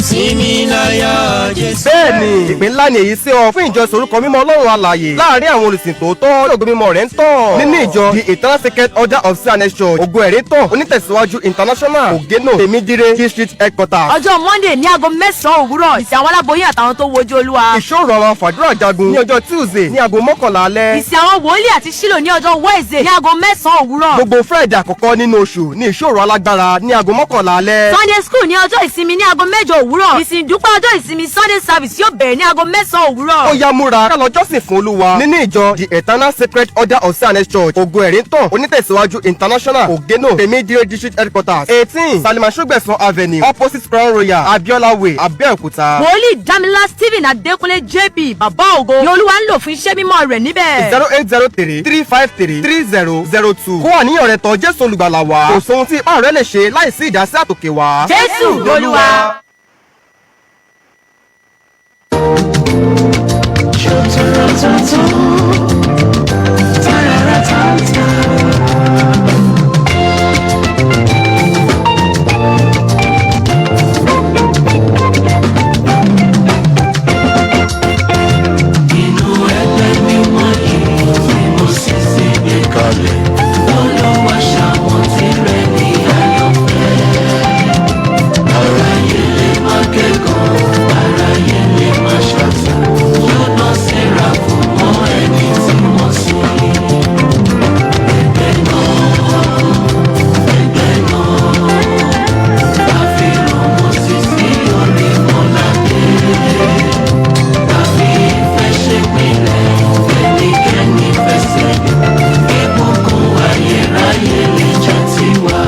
sinmi láyà Jésù. Bẹ́ẹ̀ni, ìpín ńlá ni èyí sí ọ fún ìjọsìn orúkọ mímọ́ Ọlọ́run alààyè láàrin àwọn olùsìn tòótọ́ tí ògo mímọ́ rẹ̀ ń tàn nínú ìjọ The Eternal Sacred Order of C&S Church, Ògo Ẹ̀rí Tàn, onítẹ̀síwájú International, Ògénò, Tèmídire District Headquarters. Ọjọ́ Monday ní aago 9 òwúrọ̀, ìsìn àwọn aláboyún àtàwọn tó wojú Olúwa. Ìṣòro àwọn fàdúrà jagun ní ọjọ́ Tuesday ní aago 11 alẹ́. Ìsìn àwọn wòlíì àti sílò ní ọjọ́ Wednesday ní aago 9 òwúrọ̀. Gbogbo Friday àkọ́kọ́ nínú oṣù ní ìṣòro alágbára ní aago 11 alẹ́. Sunday school ní ọjọ́ ìsinmi ní aago 8 òwúrọ̀. Ìsìn ìdúpẹ́ ọjọ́ ìsinmi, Sunday service, yóò bẹ̀rẹ̀ ní aago 9 òwúrọ̀. Ó yá, múra ká lọ jọ́sìn fún Olúwa nínú ìjọ The Eternal Sacred Order of C&S Church, Ògo Ẹ̀rí Tàn, onítẹ̀síwájú International, Ògénò, Tèmídire District Headquarters, 18 Salima Sọgbẹ̀sán Avenue, opposite Crown Royal, Abiola Way, Abẹ́òkúta. Wòlíì Dámilá Stephen Adékúnlé JP, Bàbá Ògo, ni Olúwa ń lò fún iṣẹ́ mímọ́ rẹ̀ níbẹ̀. 08033533002. Kó àníyàn rẹ tọ̀ Jésù Olùgbàlà wá. Kò sóhun tí ipá rẹ lè ṣe láìsí ìdásí àtòkè wá. Jésù lolúwa. Inú ẹgbẹ́ mímọ́ yìí tí mo sì sì gbé kalẹ̀. Olúwa ṣàwọn tirẹ̀ ní àyànfẹ́. Aráyé lè má kẹ́kọ̀ọ́, aráyé lè má ṣàtà. Ṣùgbọ́n Séráfù mọ ẹni tí wọ́n sí. Ẹgbẹ́ náà, ẹgbẹ́ náà, àfihàn Mósè sí Orímọládé. Tàbí ìfẹ́ ṣe pinlẹ̀, ẹnikẹ́ni fẹsẹ̀ ìbùkún ayérayé lè jẹ́ tiwa.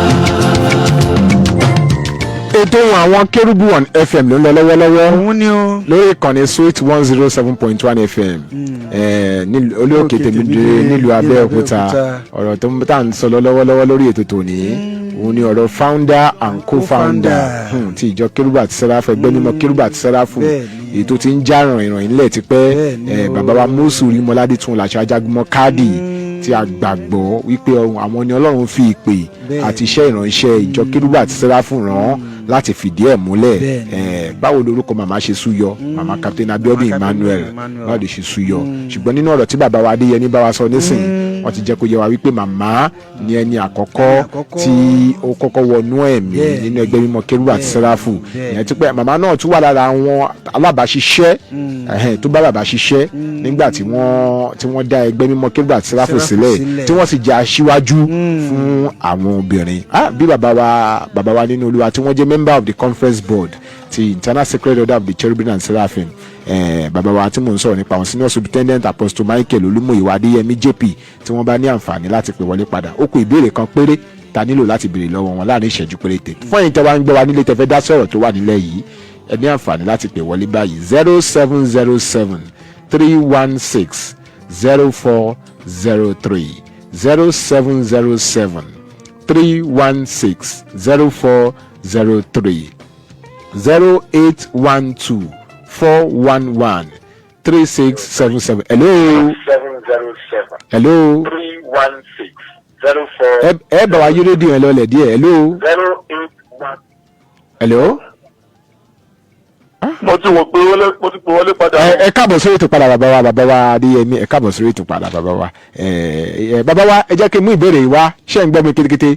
Ètò ohun àwọn Kérúbù on FM ló ń lọ lọ́wọ́lọ́wọ́. Òun ni o. Lórí ìkànnì Sweet 107.1 FM nílùú olóòkè Tèmídire nílùú Abẹ́òkúta. Ọ̀rọ̀ tó ń tà ń sọ lọ lọ́wọ́lọ́wọ́ lórí ètò tòní òun ni ọ̀rọ̀ founder and co-founder ti ìjọ Kérúbù àti Sẹ́ráfù, ẹgbẹ́ mímọ́ Kérúbù àti Sẹ́ráfù, èyí tó ti ń já ràn ìràn ilẹ̀ tipẹ́, bàbá wa Mósè Orímọládé tún làṣẹ Ajagunmọ́ Káàdì, tí a gbàgbọ́ wípé àwọn ni Ọlọ́run fi ìpè àti iṣẹ́ ìránṣẹ́ ìjọ Kérúbù àti Sẹ́ráfù rán láti fìdí ẹ̀ múlẹ̀. Báwo lorúkọ màmá ṣe súyọ, màmá Captain Abiodun Emmanuel, báwo ló ṣe súyọ? Ṣùgbọ́n nínú ọ̀rọ̀ tí bàbá wa Adéyẹmí bá wa sọ nísìnyí Wọ́n ti jẹ́ kó yé wa wípé màmá ni ẹni àkọ́kọ́ tí ó kọ́kọ́ wọnú ẹ̀mí nínú ẹgbẹ́ mímọ́ Kérúbù àti Sẹ́ráfù. Ìyẹn ti pẹ́ màmá náà tún wà lára àwọn alábàáṣiṣẹ́, tó bá bàbá ṣiṣẹ́ nígbà tí wọ́n dá ẹgbẹ́ mímọ́ Kérúbù àti Sẹ́ráfù Sẹ́ráfù sílẹ̀, sílẹ̀. tí wọ́n sì jẹ́ aṣíwájú fún àwọn obìnrin. Bí bàbá wa nínú Olúwa tí wọ́n jẹ́ member of the conference board ti Internal Sacred Order of the Cherubim and Seraphim, bàbá wa tí mò ń sọ̀rọ̀ nípa àwọn, Senior Superintendent Apostle Michael Olúmúyìwá Adéyẹmí JP, tí wọ́n bá ní àǹfààní láti pè wọlé padà, ó kù ìbéèrè kan péré ta nílò láti béèrè lọ́wọ́ wọn láàrin ìṣẹ́jú péréte. Fún ẹ̀yin tẹ́ wá ń gbọ́ wa nílé, tẹ́ fẹ́ dá sọ̀rọ̀ tó wà nílẹ̀ yìí, ẹ ní àǹfààní láti pè wọlé báyìí: 07073160403, 07073160403, 08124113677. Hello. 707. Hello. 31604. Ẹ bá wa yí rédíò yẹn lọlẹ̀ díẹ̀. Hello. 081. Hello. Mo ti wò pé wọlé, mo ti pè wọlé padà. Ẹ káàbọ̀ sórí ètò padà, bàbá wa, bàbá wa Adéyẹmí. Ẹ káàbọ̀ sórí ètò padà, bàbá wa. Ẹ ẹ bàbá wa, ẹ jẹ́ kí n mú ìbéèrè yìí wá. Ṣé ń gbọ́ mi kétékété?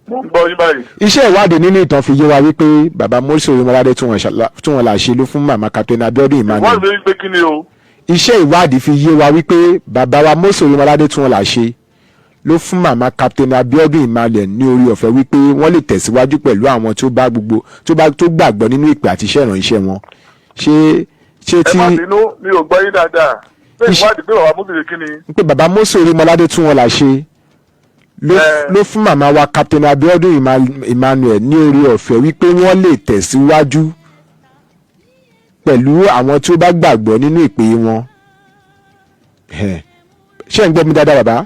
Mo ń gbọ́ yín báyìí. Iṣẹ́ ìwádìí nínú ìtàn fi yé wa wípé bàbá Mósè Orímọládé tún wọn là ṣe ló fún màmá Captain Abiodun Emmanuel. Wọ́n mi pé kí ni o? Iṣẹ́ ìwádìí fi yé wa wípé bàbá wa Mósè Orímọládé tún wọn là ṣe ló fún màmá Captain Abiodun Emmanuel ní orí ọ̀fẹ́ wípé wọ́n lè tẹ̀síwájú pẹ̀lú àwọn tó bá gbogbo tó bá tó gbàgbọ́ nínú ìpè àti iṣẹ́ ìránṣẹ́ wọn. Ṣé Ẹ tí má bínú, mi ò gbọ́ yín dáadáa. Pé ìwádìí pé bàbá Mósè kí ni? Pé bàbá Mósè Orímọládé tún wọn là ṣe ló fún màmá wa Captain Abiodun Emmanuel ní orí ọ̀fẹ́ wípé wọ́n lè tẹ̀síwájú pẹ̀lú àwọn tí ó bá gbàgbọ́ nínú ìpè wọn. Ṣé ń gbọ́ mi dáadáa, bàbá?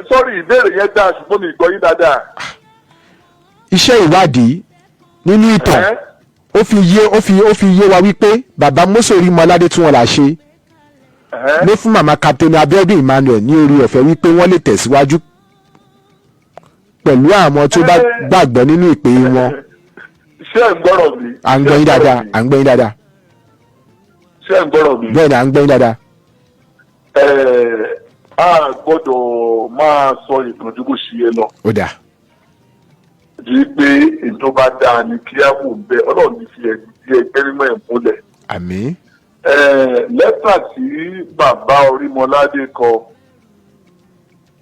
Sorry, ìbéèrè yẹn dáa, ṣùgbọ́n mi ì gbọ́ yín dáadáa. Iṣẹ́ ìwádìí nínú ìtàn ó fi yé wa wípé bàbá Mósè Orímọládé tún wọn là ṣe ló fún màmá Captain Abiodun Emmanuel ní orí ọ̀fẹ́ wípé wọ́n lè tẹ̀síwájú pẹ̀lú àwọn tó bá gbàgbọ́ nínú ìpè wọn. Ṣé ẹ̀ ń gbọ́rọ̀ mi? À ń gbọ́ yín dáadáa, à ń gbọ́ yín dáadáa. Ṣé ẹ̀ ń gbọ́rọ̀ mi? Bẹ́ẹ̀ ni, à ń gbọ́ yín dáadáa. A gbọ́dọ̀ máa sọ ìtàn ju bó ṣe yẹ lọ. Ó dà. Di pé ètò bá dáa ni kí á wò bẹ́ẹ̀, Ọlọ́run ní fi ẹgbẹ́ mímọ́ ẹ̀ múlẹ̀. Àmín. Lẹ́tà tí bàbá Orímọládé kọ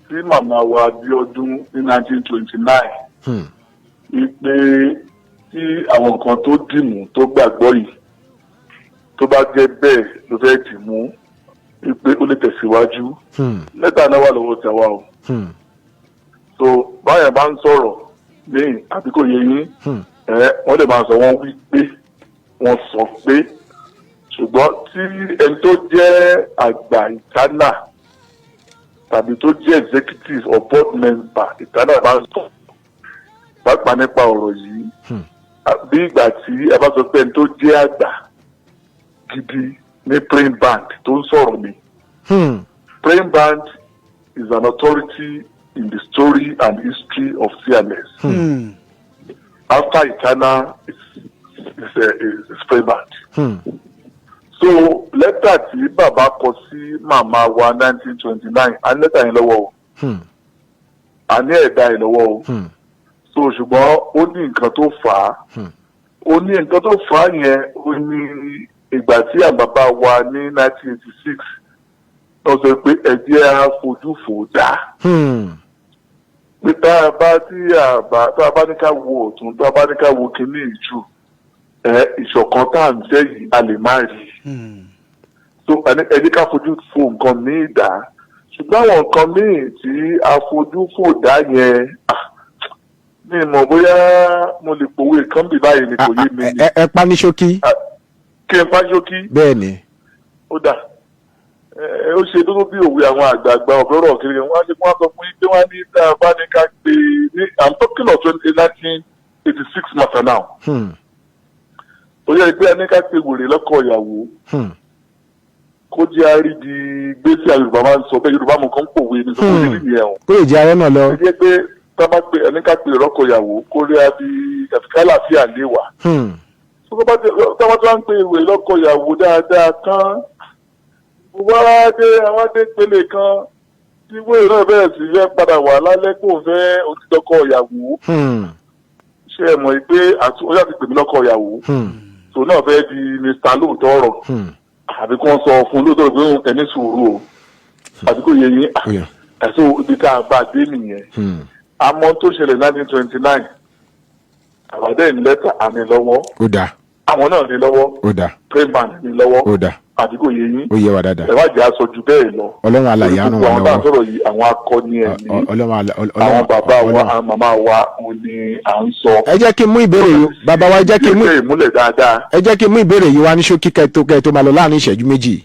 sí màmá wa Abíọ́dún ní 1929 wípé tí àwọn nǹkan tó dìmú tó gbàgbọ́ yìí, tó bá jẹ́ bẹ́ẹ̀ ló fẹ́ dìmú, wípé ó lè tẹ̀síwájú. Lẹ́tà náà wà lọ́wọ́ tàwa o. So báyẹn bá ń sọ̀rọ̀ ní àbí kò yé yín, ẹ wọ́n lè máa sọ wọ́n wí pé wọ́n sọ pé, ṣùgbọ́n tí ẹni tó jẹ́ àgbà ìtánà tàbí tó jẹ́ executive or board member ìtánà bá ń sọ pàápàá nípa ọ̀rọ̀ yìí, bí ìgbà tí ẹ bá sọ pé ẹni tó jẹ́ àgbà gidi ní praying band tó ń sọ̀rọ̀ ni. Praying band is an authority in the story and history of CMS. After Eternal is praying band. So lẹ́tà tí bàbá kọ sí màmá wa 1929, a ní lẹ́tà yẹn lọ́wọ́ o. A ní ẹ̀dá yẹn lọ́wọ́ o. So ṣùgbọ́n ó ní nǹkan tó fà á. Ó ní nǹkan tó fà á yẹn, ó ní ìgbà tí àwọn bàbá wa ní 1986 wọ́n sọ pé ẹ jẹ́ á fojú fò dá. Pé tá a bá tí a bá tá a bá ní ká wo ọ̀tún, tá a bá ní ká wo kinní ìjù ẹ, ìṣọ̀kan tá à ń fẹ́ yìí, a lè má rí i. So ẹ jẹ́ ká fojú fo nǹkan míì dá, ṣùgbọ́n àwọn nǹkan míì tí a fojú fò dá yẹn, mi mọ̀ bóyá mo lè pòwe kan bí báyìí ni, kò yé mi ni. Ẹ pa ní ṣókí. Kí n pa ṣókí? Bẹ́ẹ̀ ni. Ó dà, ẹ ó ṣe dúró bí òwe àwọn àgbààgbà ọ̀rọ̀ kiri, wọ́n á ṣe wọ́n á sọ fún yín pé wọ́n á ní tá a bá ní ká pè ní, I'm talking of 1986 matter now. Ó yẹ pé ẹni ká pe wèrè lọ́kọ ìyàwó kó jẹ́ àrídi gbèsè. Àwọn Yorùbá máa ń sọ bẹ́ẹ̀, Yorùbá mọ̀ kàn ń pòwe ní sọ fún mi nìyẹn o. Kó lè jẹ́ arẹ́ náà lọ. Ẹ jẹ́ pé tá a bá pe ẹni ká pe lọ́kọ ìyàwó kó rí abi kàlàáfíà lè wà. Tó bá tó bá tó wá ń pe wèrè lọ́kọ ìyàwó dáadáa tán, wá dé àwọn dé pele kan. Tí wéèrè náà bẹ̀rẹ̀ sí fẹ́ padà wà lálẹ́ kó fẹ́ òtítọ́kọ ìyàwó, ṣé ẹ mọ̀ pé ó yà ti pè mí lọ́kọ ìyàwó, tòun náà fẹ́ di Mr. Lóòótọ́ ọ̀rọ̀, àbí kí wọ́n sọ fún lóòótọ́ pé òun ẹni sùúrù o, àbí kò yẹ yín? Ẹ̀sùn ibi tá a bá dé nìyẹn. Àmọ́ tó ṣẹlẹ̀ 1929, àbádẹ́ ní lẹ́tà àmì lọ́wọ́. Ó dáa. Àwọn náà ní lọ́wọ́. Ó dáa. Prayman ní lọ́wọ́. Ó dáa. Àbí kò yẹ yín? Ó yé wa dáadáa. Ẹ má jẹ́ aṣọ ju bẹ́ẹ̀ lọ. Ọlọ́run alàyè á ràn Gbogbo wá àwọn tá à ń lọ́wọ́. sọ̀rọ̀ yìí, àwọn akọni ẹ̀mí, Ọlọ́run àwọn bàbá wa, Ọlọ́run. àwọn màmá wa, òun ni à ń sọ. Ẹ jẹ́ kí n mú ìbéèrè yìí, bàbá wa, ẹ jẹ́ kí n mú Ìgbésẹ̀ ìmúlẹ̀ dáadáa. Ẹ jẹ́ kí n mú ìbéèrè yìí wá ní ṣókí kẹ́ tó máa lọ láàrin ìṣẹ́jú 2.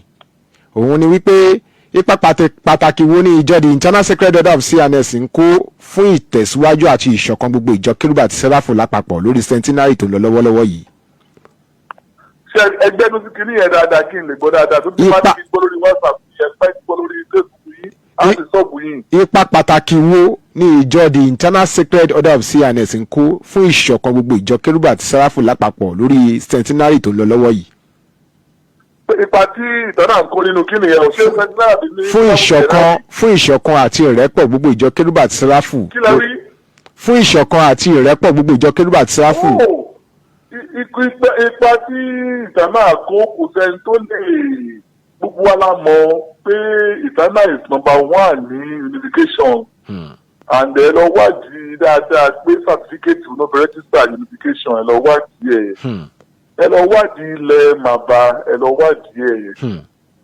Òun ni wípé ipa pàtàkì wo ni ìjọ the Internal Sacred Order of C&S ń kó fún ìtẹ̀síwájú àti ìṣọ̀kan gbogbo ìjọ Kérúbù àti Sẹ́ráfù lápapọ̀ lórí centenary tó ń lọ lọ́wọ́lọ́wọ́ yìí? Ṣé ẹgbẹ́ tó ti kiri yẹn dáadáa kí n lè gbọ́ dáadáa tó ti bá ti gbọ́ lórí WhatsApp yẹn, bá ti gbọ́ lórí Facebook yìí, á ti sọ́ọ̀bù yìí. Ipa pàtàkì wo ni ìjọ the Internal Sacred Order of C&S ń kó fún ìṣọ̀kan gbogbo ìjọ Kérúbù àti Sẹ́ráfù lápapọ̀ lórí centenary tó ń lọ lọ́wọ́ yìí? Ipa tí ìtọ́nà ń kó nínú kí nìyẹn ò ṣe é centenary ní. Fún ìṣọ̀kan àti ìrẹ́pọ̀ gbogbo ìjọ Kérúbù àti Sẹ́ráfù. Kí lẹ rí? Fún ìṣọ̀kan àti ìrẹ́pọ̀ gbogbo ìjọ Kérúbù àti Sẹ́ráfù. Oh, ipa tí ìtànà kó, kò sẹ́ni tó lè, gbogbo wa la mọ̀ pé ìtànà is number one ní unification, and ẹ lọ wádìí dáadáa pé certificate ló fi register unification. Ẹ lọ wádìí ẹ, ẹ lọ wádìí ilẹ̀ màbá, ẹ lọ wádìí ẹ,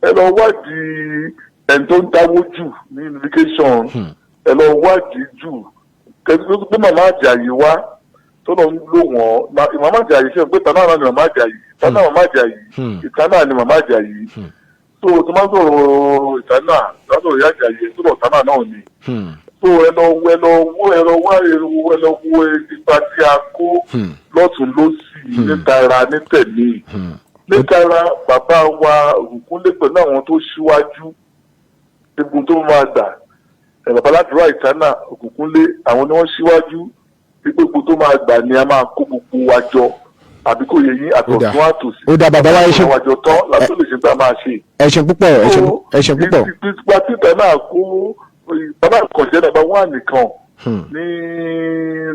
ẹ lọ wádìí ẹni tó ń dáwó jù ní unification, ẹ lọ wádìí jù kẹsí tó gbé màmá Àjàyí wá tó lọ ń lò wọ́n. Màmá Àjàyí, ṣe pé tànà náà ni màmá Àjàyí, tànà màmá Àjàyí, ìtànà ni màmá Àjàyí. So tó máa ń sọ̀rọ̀ ìtànà, tó máa ń sọ̀rọ̀ ìyá Àjàyí, tó lọ tànà náà ni. So ẹ lọ wo, ẹ lọ wá èrò, ẹ lọ wo ipa tí a kó lọ́tún lọ́sì, nítara nítẹ̀mí, nítara bàbá wa Ògúnkúnlé pẹ̀lú àwọn tó ṣíwájú egun tó máa gbà ẹ̀, bàbá aládùúrà ìtànà Ògúnkúnlé, àwọn ni wọ́n ṣíwájú pípé gbogbo tó máa gbà ni a máa kó gbogbo wa jọ, àbí kò yẹ yín? Àtọ̀tún àtòsí. Ó dá, bàbá wa, ẹ ṣe. Wa jọ tán látó lè ṣe tá a máa ṣe. Ẹ ṣe púpọ̀, ẹ ṣe, ẹ ṣe púpọ̀. Ipa títà náà kó, bàbá àkànṣe nàbà wà nìkan ní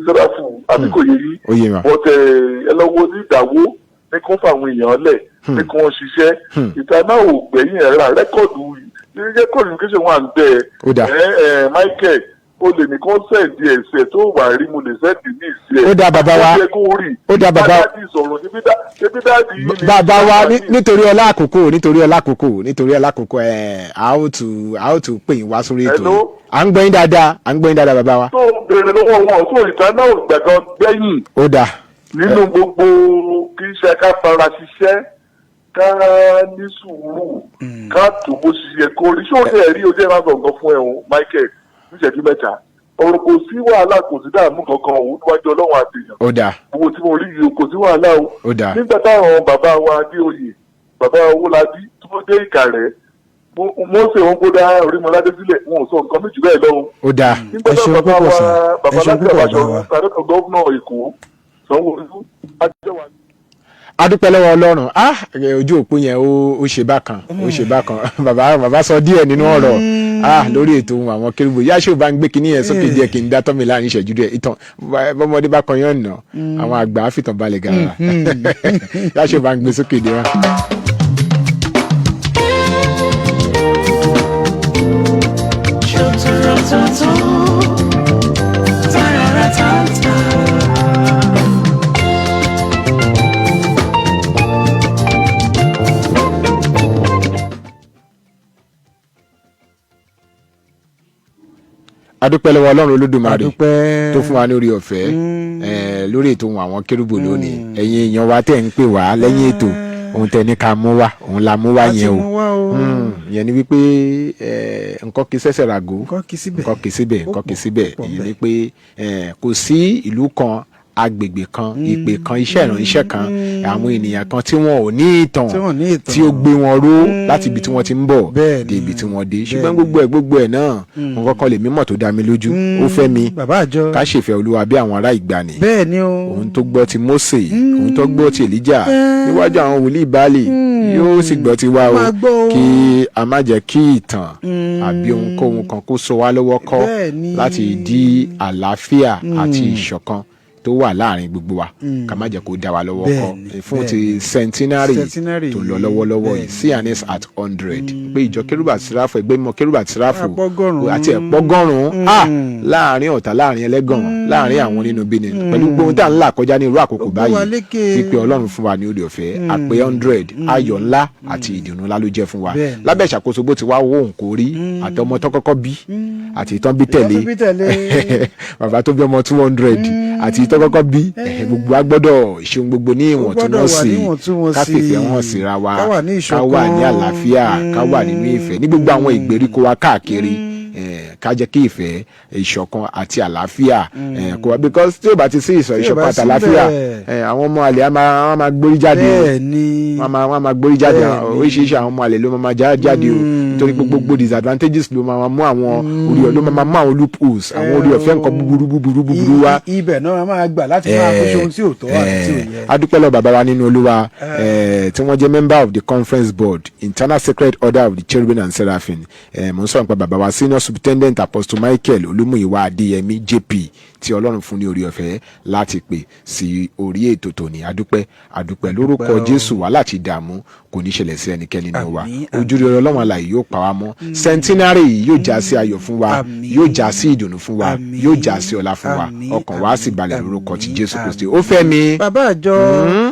sẹ́ráfù, àbí kò yẹ yín? Ó yé wa. But ẹ lọ wo ní ìdáwó ní kó fáwọn èèyàn lẹ̀ ní kó wọ́n ṣiṣẹ́. Ìta náà ò gbẹ̀yìn ẹ̀ rà record unification wà ń bẹ̀. Ó dáa. Ẹ ẹ Michael, o lè ní kó send ẹ̀sẹ̀ tó wà rí, mo lè send ní ìsẹ̀. Ó dáa, bàbá wa. Ó yẹ kó rí. Ó dáa, bàbá. Dáàdì sọ̀rọ̀ ṣebí daddy yìí ni. Bàbá wa, nítorí ọlá àkókò, nítorí ọlá àkókò, nítorí ọlá àkókò, ẹ a ó tún pè yín wá sórí ètò Hello? yìí. À ń gbọ́ yín dáadáa, à ń gbọ́ yín dáadáa, bàbá wa. Tó béèrè lọ́wọ́ wọn tó ìta náà ò gbẹ̀gàn gbẹ̀yìn Ó dáa. nínú gbogbo kì í ṣe ká fara ṣiṣẹ́, ká ní sùúrù, ká tó bó ṣe yẹ kó rí. Ṣé o tẹ̀ rí ojú ẹ̀ máa gbọ̀ngàn fún ẹ o, Michael, níṣẹ́jú 3 ọ̀rọ̀, kò sí wàhálà, kò sí dààmú kankan o níwájú Ọlọ́run àtẹ̀yàn. Ó dáa. Gbogbo tí mo rí yìí o, kò sí wàhálà o. Ó dáa. Nígbà táwọn bàbá wa Adéoyè, bàbá Owólabí tó dé Ìkàrẹ́, Mósè wọn kó dá Orímọládé sílẹ̀, wọn ò sọ nǹkan méjì bẹ́ẹ̀ lọ́wọ́. Ó dáa. Nígbà Ẹ táwọn ṣeun bàbá púpọ̀ wa sir. bàbá Ẹ ṣeun láti púpọ̀, àbáṣọ bàbá wa. sàrẹ́tọ̀ governor Èkó Sanwó-Olú Adéwà. Adúpẹ́ lọ́wọ́ Ọlọ́run. Ah, ojú òpó yẹn ó ṣe bákan, ó ṣe bákan. Bàbá sọ díẹ̀ nínú ọ̀rọ̀, ah, lórí ètò ohun àwọn kérúbù. Yá ṣé o bá ń gbé kinní yẹn sókè díẹ̀ kí n dá tọ́mi láàrin ìṣẹ́jú díẹ̀. Ìtàn bọ́mọdé bá kan yán nà, àwọn àgbà á fìtàn balẹ̀ gàrà. Yá ṣé o bá ń gbé sókè díẹ̀ wá. Adúpẹ́ lọ́wọ́ Ọlọ́run Olódùmarè Adúpẹ́. tó fún wa ní orí ọ̀fẹ́ lórí ètò ohun àwọn kérúbù lónìí. Ẹ̀yin èèyàn wa tẹ̀ ń pè wá lẹ́yìn ètò, ohun tẹ̀ ní ká mú wá, òun la mú wá A ti yẹn o. mú wá o. Ìyẹn ni wípé nǹkan kì í ṣẹ̀ṣẹ̀ ràgó. Nǹkan kì í síbẹ̀. Nǹkan kì í síbẹ̀, Ó nǹkan kì í pọ̀, síbẹ̀. ó pọ̀ Ìyẹn ńbẹ̀. ni pé kò sí ìlú kan. Agbègbè kan, ìpè kan, iṣẹ́ ìránṣẹ́ kan, àwọn ènìyàn kan tí wọn ò ní ìtàn Tí wọn ò ní ìtàn. tí ó gbé wọn ró láti ibi tí wọ́n ti ń bọ̀ dé ibi tí wọ́n dé. Ṣùgbọ́n gbogbo ẹ̀ náà, nǹkan kan lè mímọ̀ tó dá mi lójú, ó fẹ́ mi Bàbá àjọ. ká ṣèfẹ́ Olúwa bí àwọn ará ìgbàanì. Bẹ́ẹ̀ ni o. Òun tó gbọ́ ti Mósè, òun tó gbọ́ ti Èlíjà níwájú àwọn wòlíì Báálì, yóò sì gbọ́ ti wa o. Máa gbọ́ o. Kí a má jẹ́ kí ìtàn àbí ohunkóhun kan kó so wá lọ́wọ́ kọ́ Bẹ́ẹ̀ ni. láti dí àlàáfíà àti ìṣọ̀kan tó wà láàrin gbogbo wa, ká má jẹ́ kó dá wa lọ́wọ́ kọ́ fún ti centenary Centenary tó lọ lọ́wọ́lọ́wọ́ yìí, C&S at 100, pé ìjọ Kérúbù àti Séráfù, ẹgbẹ́ mímọ́ Kérúbù àti Séráfù Àpọ́gọ́rùn-ún. àti ẹ̀pọ́gọ́rùn-ún, ah, láàrin ọ̀tá, láàrin ẹlẹ́gàn, láàrin àwọn onínúbíni, pẹ̀lú gbogbo ohun tá à ń là kọjá ní irú àkókò Ó gbé wa báyìí, lékè. wípé Ọlọ́run fún wa ní oore ọ̀fẹ́ àpé 100, ayọ̀ ńlá àti ìdùnnú ńlá ló jẹ́ fún wa. Lábẹ́ ìṣàkóso bó ti wá wó òun kò rí, àtọmọ tó kọ́kọ́ bí àti ìtàn bí tẹ̀lé, Ìyá tó bí tẹ̀lé. bàbá tó bí ọmọ 200 àti ìtàn kọ́kọ́ bí, gbogbo wa gbọ́dọ̀ ṣe ohun gbogbo ní Ó gbọ́dọ̀ wà ìwọ̀ntúnwọ̀nsì, níwọ̀ntúnwọ̀nsì. ká fìfẹ́ hàn síra wa, Ká wà ní ká wà ní ìṣọ̀kan. àlàáfíà, ká wà nínú ìfẹ́ ní gbogbo àwọn ìgbèríko wa káàkiri, ká jẹ́ kí ìfẹ́, ìṣọ̀kan àti àlàáfíà kó wá, because tí ò bá ti sí Tí ò ìṣọ̀kan bá àti àlàáfíà, síbẹ̀. àwọn ọmọ àlè á máa gbórí jáde o. Bẹ́ẹ̀ ni. Wọ́n á máa gbórí jáde. Bẹ́ẹ̀ ni. Oríṣiríṣi àwọn ọmọ àlè ló máa jáde o, nítorí pé gbogbo disadvantages ló máa mú àwọn orí ló máa mú àwọn loopholes, àwọn orí ọ̀fẹ́, nǹkan búburú búburú búburú wá. Ibẹ̀ náà máa gbà láti máa fi ṣe ohun tí ò tọ́ àti tí ò yẹ. A dúpẹ́ lọ bàbá wa nínú Olúwa, tí wọ́n jẹ́ member of the conference board, Internal Sacred Order of the Cherubim and Seraphim. Mo ń sọ̀rọ̀ nípa bàbá wa, Senior Superintendent Apostle Michael Olúmúyìwá Adéyẹmí JP, tí Ọlọ́run fún ní orí ọ̀fẹ́ láti pè sí orí ètò tòní. Adúpẹ́, adúpẹ́ lórúkọ O. Jésù. Wàhálà àti ìdààmú kò ní ṣẹlẹ̀ sí ẹnikẹ́ni nínú wa. Àmín. Ojú rere Ọlọ́run alààyè yóò pa wá mọ́. Centenary yìí yóò já sí ayọ̀ fún wa, yóò já sí ìdùnnú fún wa, yóò já sí ọlá fún wa. Ọkàn wa sì balẹ̀ lórúkọ ti Jésù Kristi. Ó fẹ́ mi. Bàbá àjọ,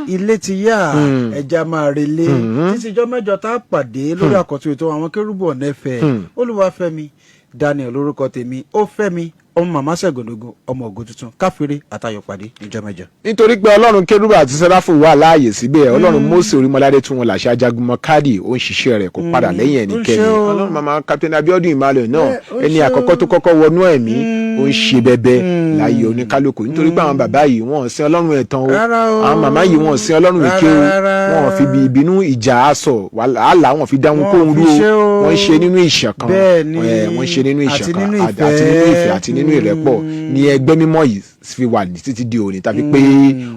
ilé ti yá, ẹja máa relé. Títí ijọ́ mẹ́jọ tá a pàdé lórí àkọ́tún ètò àwọn Kérúbù ọ̀nà ẹ̀fẹ̀, Olúwafẹ́mi Daniel lórúkọ tèmi. Ó fẹ́mi, ọmọ màmá Ṣẹ̀gàndógún, ọmọ ògo tuntun. Káfíńrè àtayọ̀ pàdé níjọ́ mẹ́jọ. Nítorí pé Ọlọ́run Kérúbù àti Sẹ́ráfù wà láàyè síbẹ̀, Ọlọ́run Mósè Orímọládé tún wọn làṣẹ, ajagunmọ káàdì, ó ń ṣiṣẹ́ rẹ̀, kó padà lẹ́yìn ẹnikẹ́ni. Ó ń ṣe o. Ọlọ́run màmá Captain Abiodun Emmanuel náà, ó ń ẹni ṣe o. àkọ́kọ́ tó kọ́kọ́ wọnú ẹ̀mí, ó ń ṣe bẹbẹ láyé oníkálukú, nítorí pé àwọn bàbá yìí, wọ́n ò sin Ọlọ́run ẹ̀tàn o. Rárá o. Àwọn màmá yìí, wọ́n ò sin Ọlọ́run èké o. Rárá. Wọ́n ò fi bí ìbínú, ìjà, aṣọ wàhálà, wọ́n fi dáhùn Wọ́n kóhun fi rú ṣe o. o. Wọ́n ń ṣe nínú ìṣọ̀kan. Bẹ́ẹ̀ ni. Wọ́n ń ṣe nínú Àti ìṣọ̀kan nínú àti nínú ìfẹ́. ìfẹ́ àti nínú ìrẹ́pọ̀ ní ẹgbẹ́ mímọ́ yìí fi wà ní títí di òní tàbí pé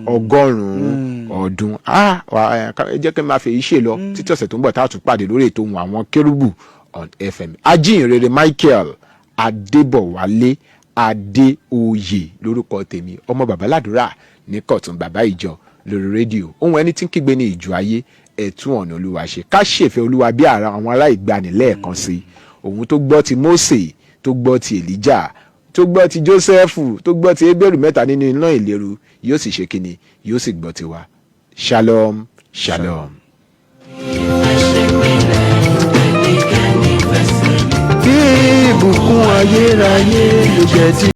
100 ọdún. Ah, ẹ jẹ́ kí n máa fi èyí ṣe lọ títí ọ̀sẹ̀ tó ń bọ̀ tá a tún pàdé lórí ètò ohun àwọn Kérúbù on FM. Ajíhìnrere Michael Adébọ̀wálé Adéoyè lórúkọ tèmi, ọmọ bàbá ládùúrà ní kọ̀tún, bàbá ìjọ lórí rédíò. Ohun ẹni tí ń kígbe ní ìjọ ayé, ẹ̀tún ọ̀nà Olúwa ṣe, ká ṣèfẹ́ Olúwa bí ara àwọn ará ìgbàanì lẹ́ẹ̀kan sí i. Òun tó gbọ́ ti Mósè, tó gbọ́ ti Èlíjà, tó gbọ́ ti Jósẹ́fù, tó gbọ́ ti Hébérù mẹ́ta nínú iná ìléru, yóò sì ṣe kíni? Yóò sì gbọ́ tiwa. Shalom, shalom. Bí ìbùkún ayérayé ló jẹ́ ti.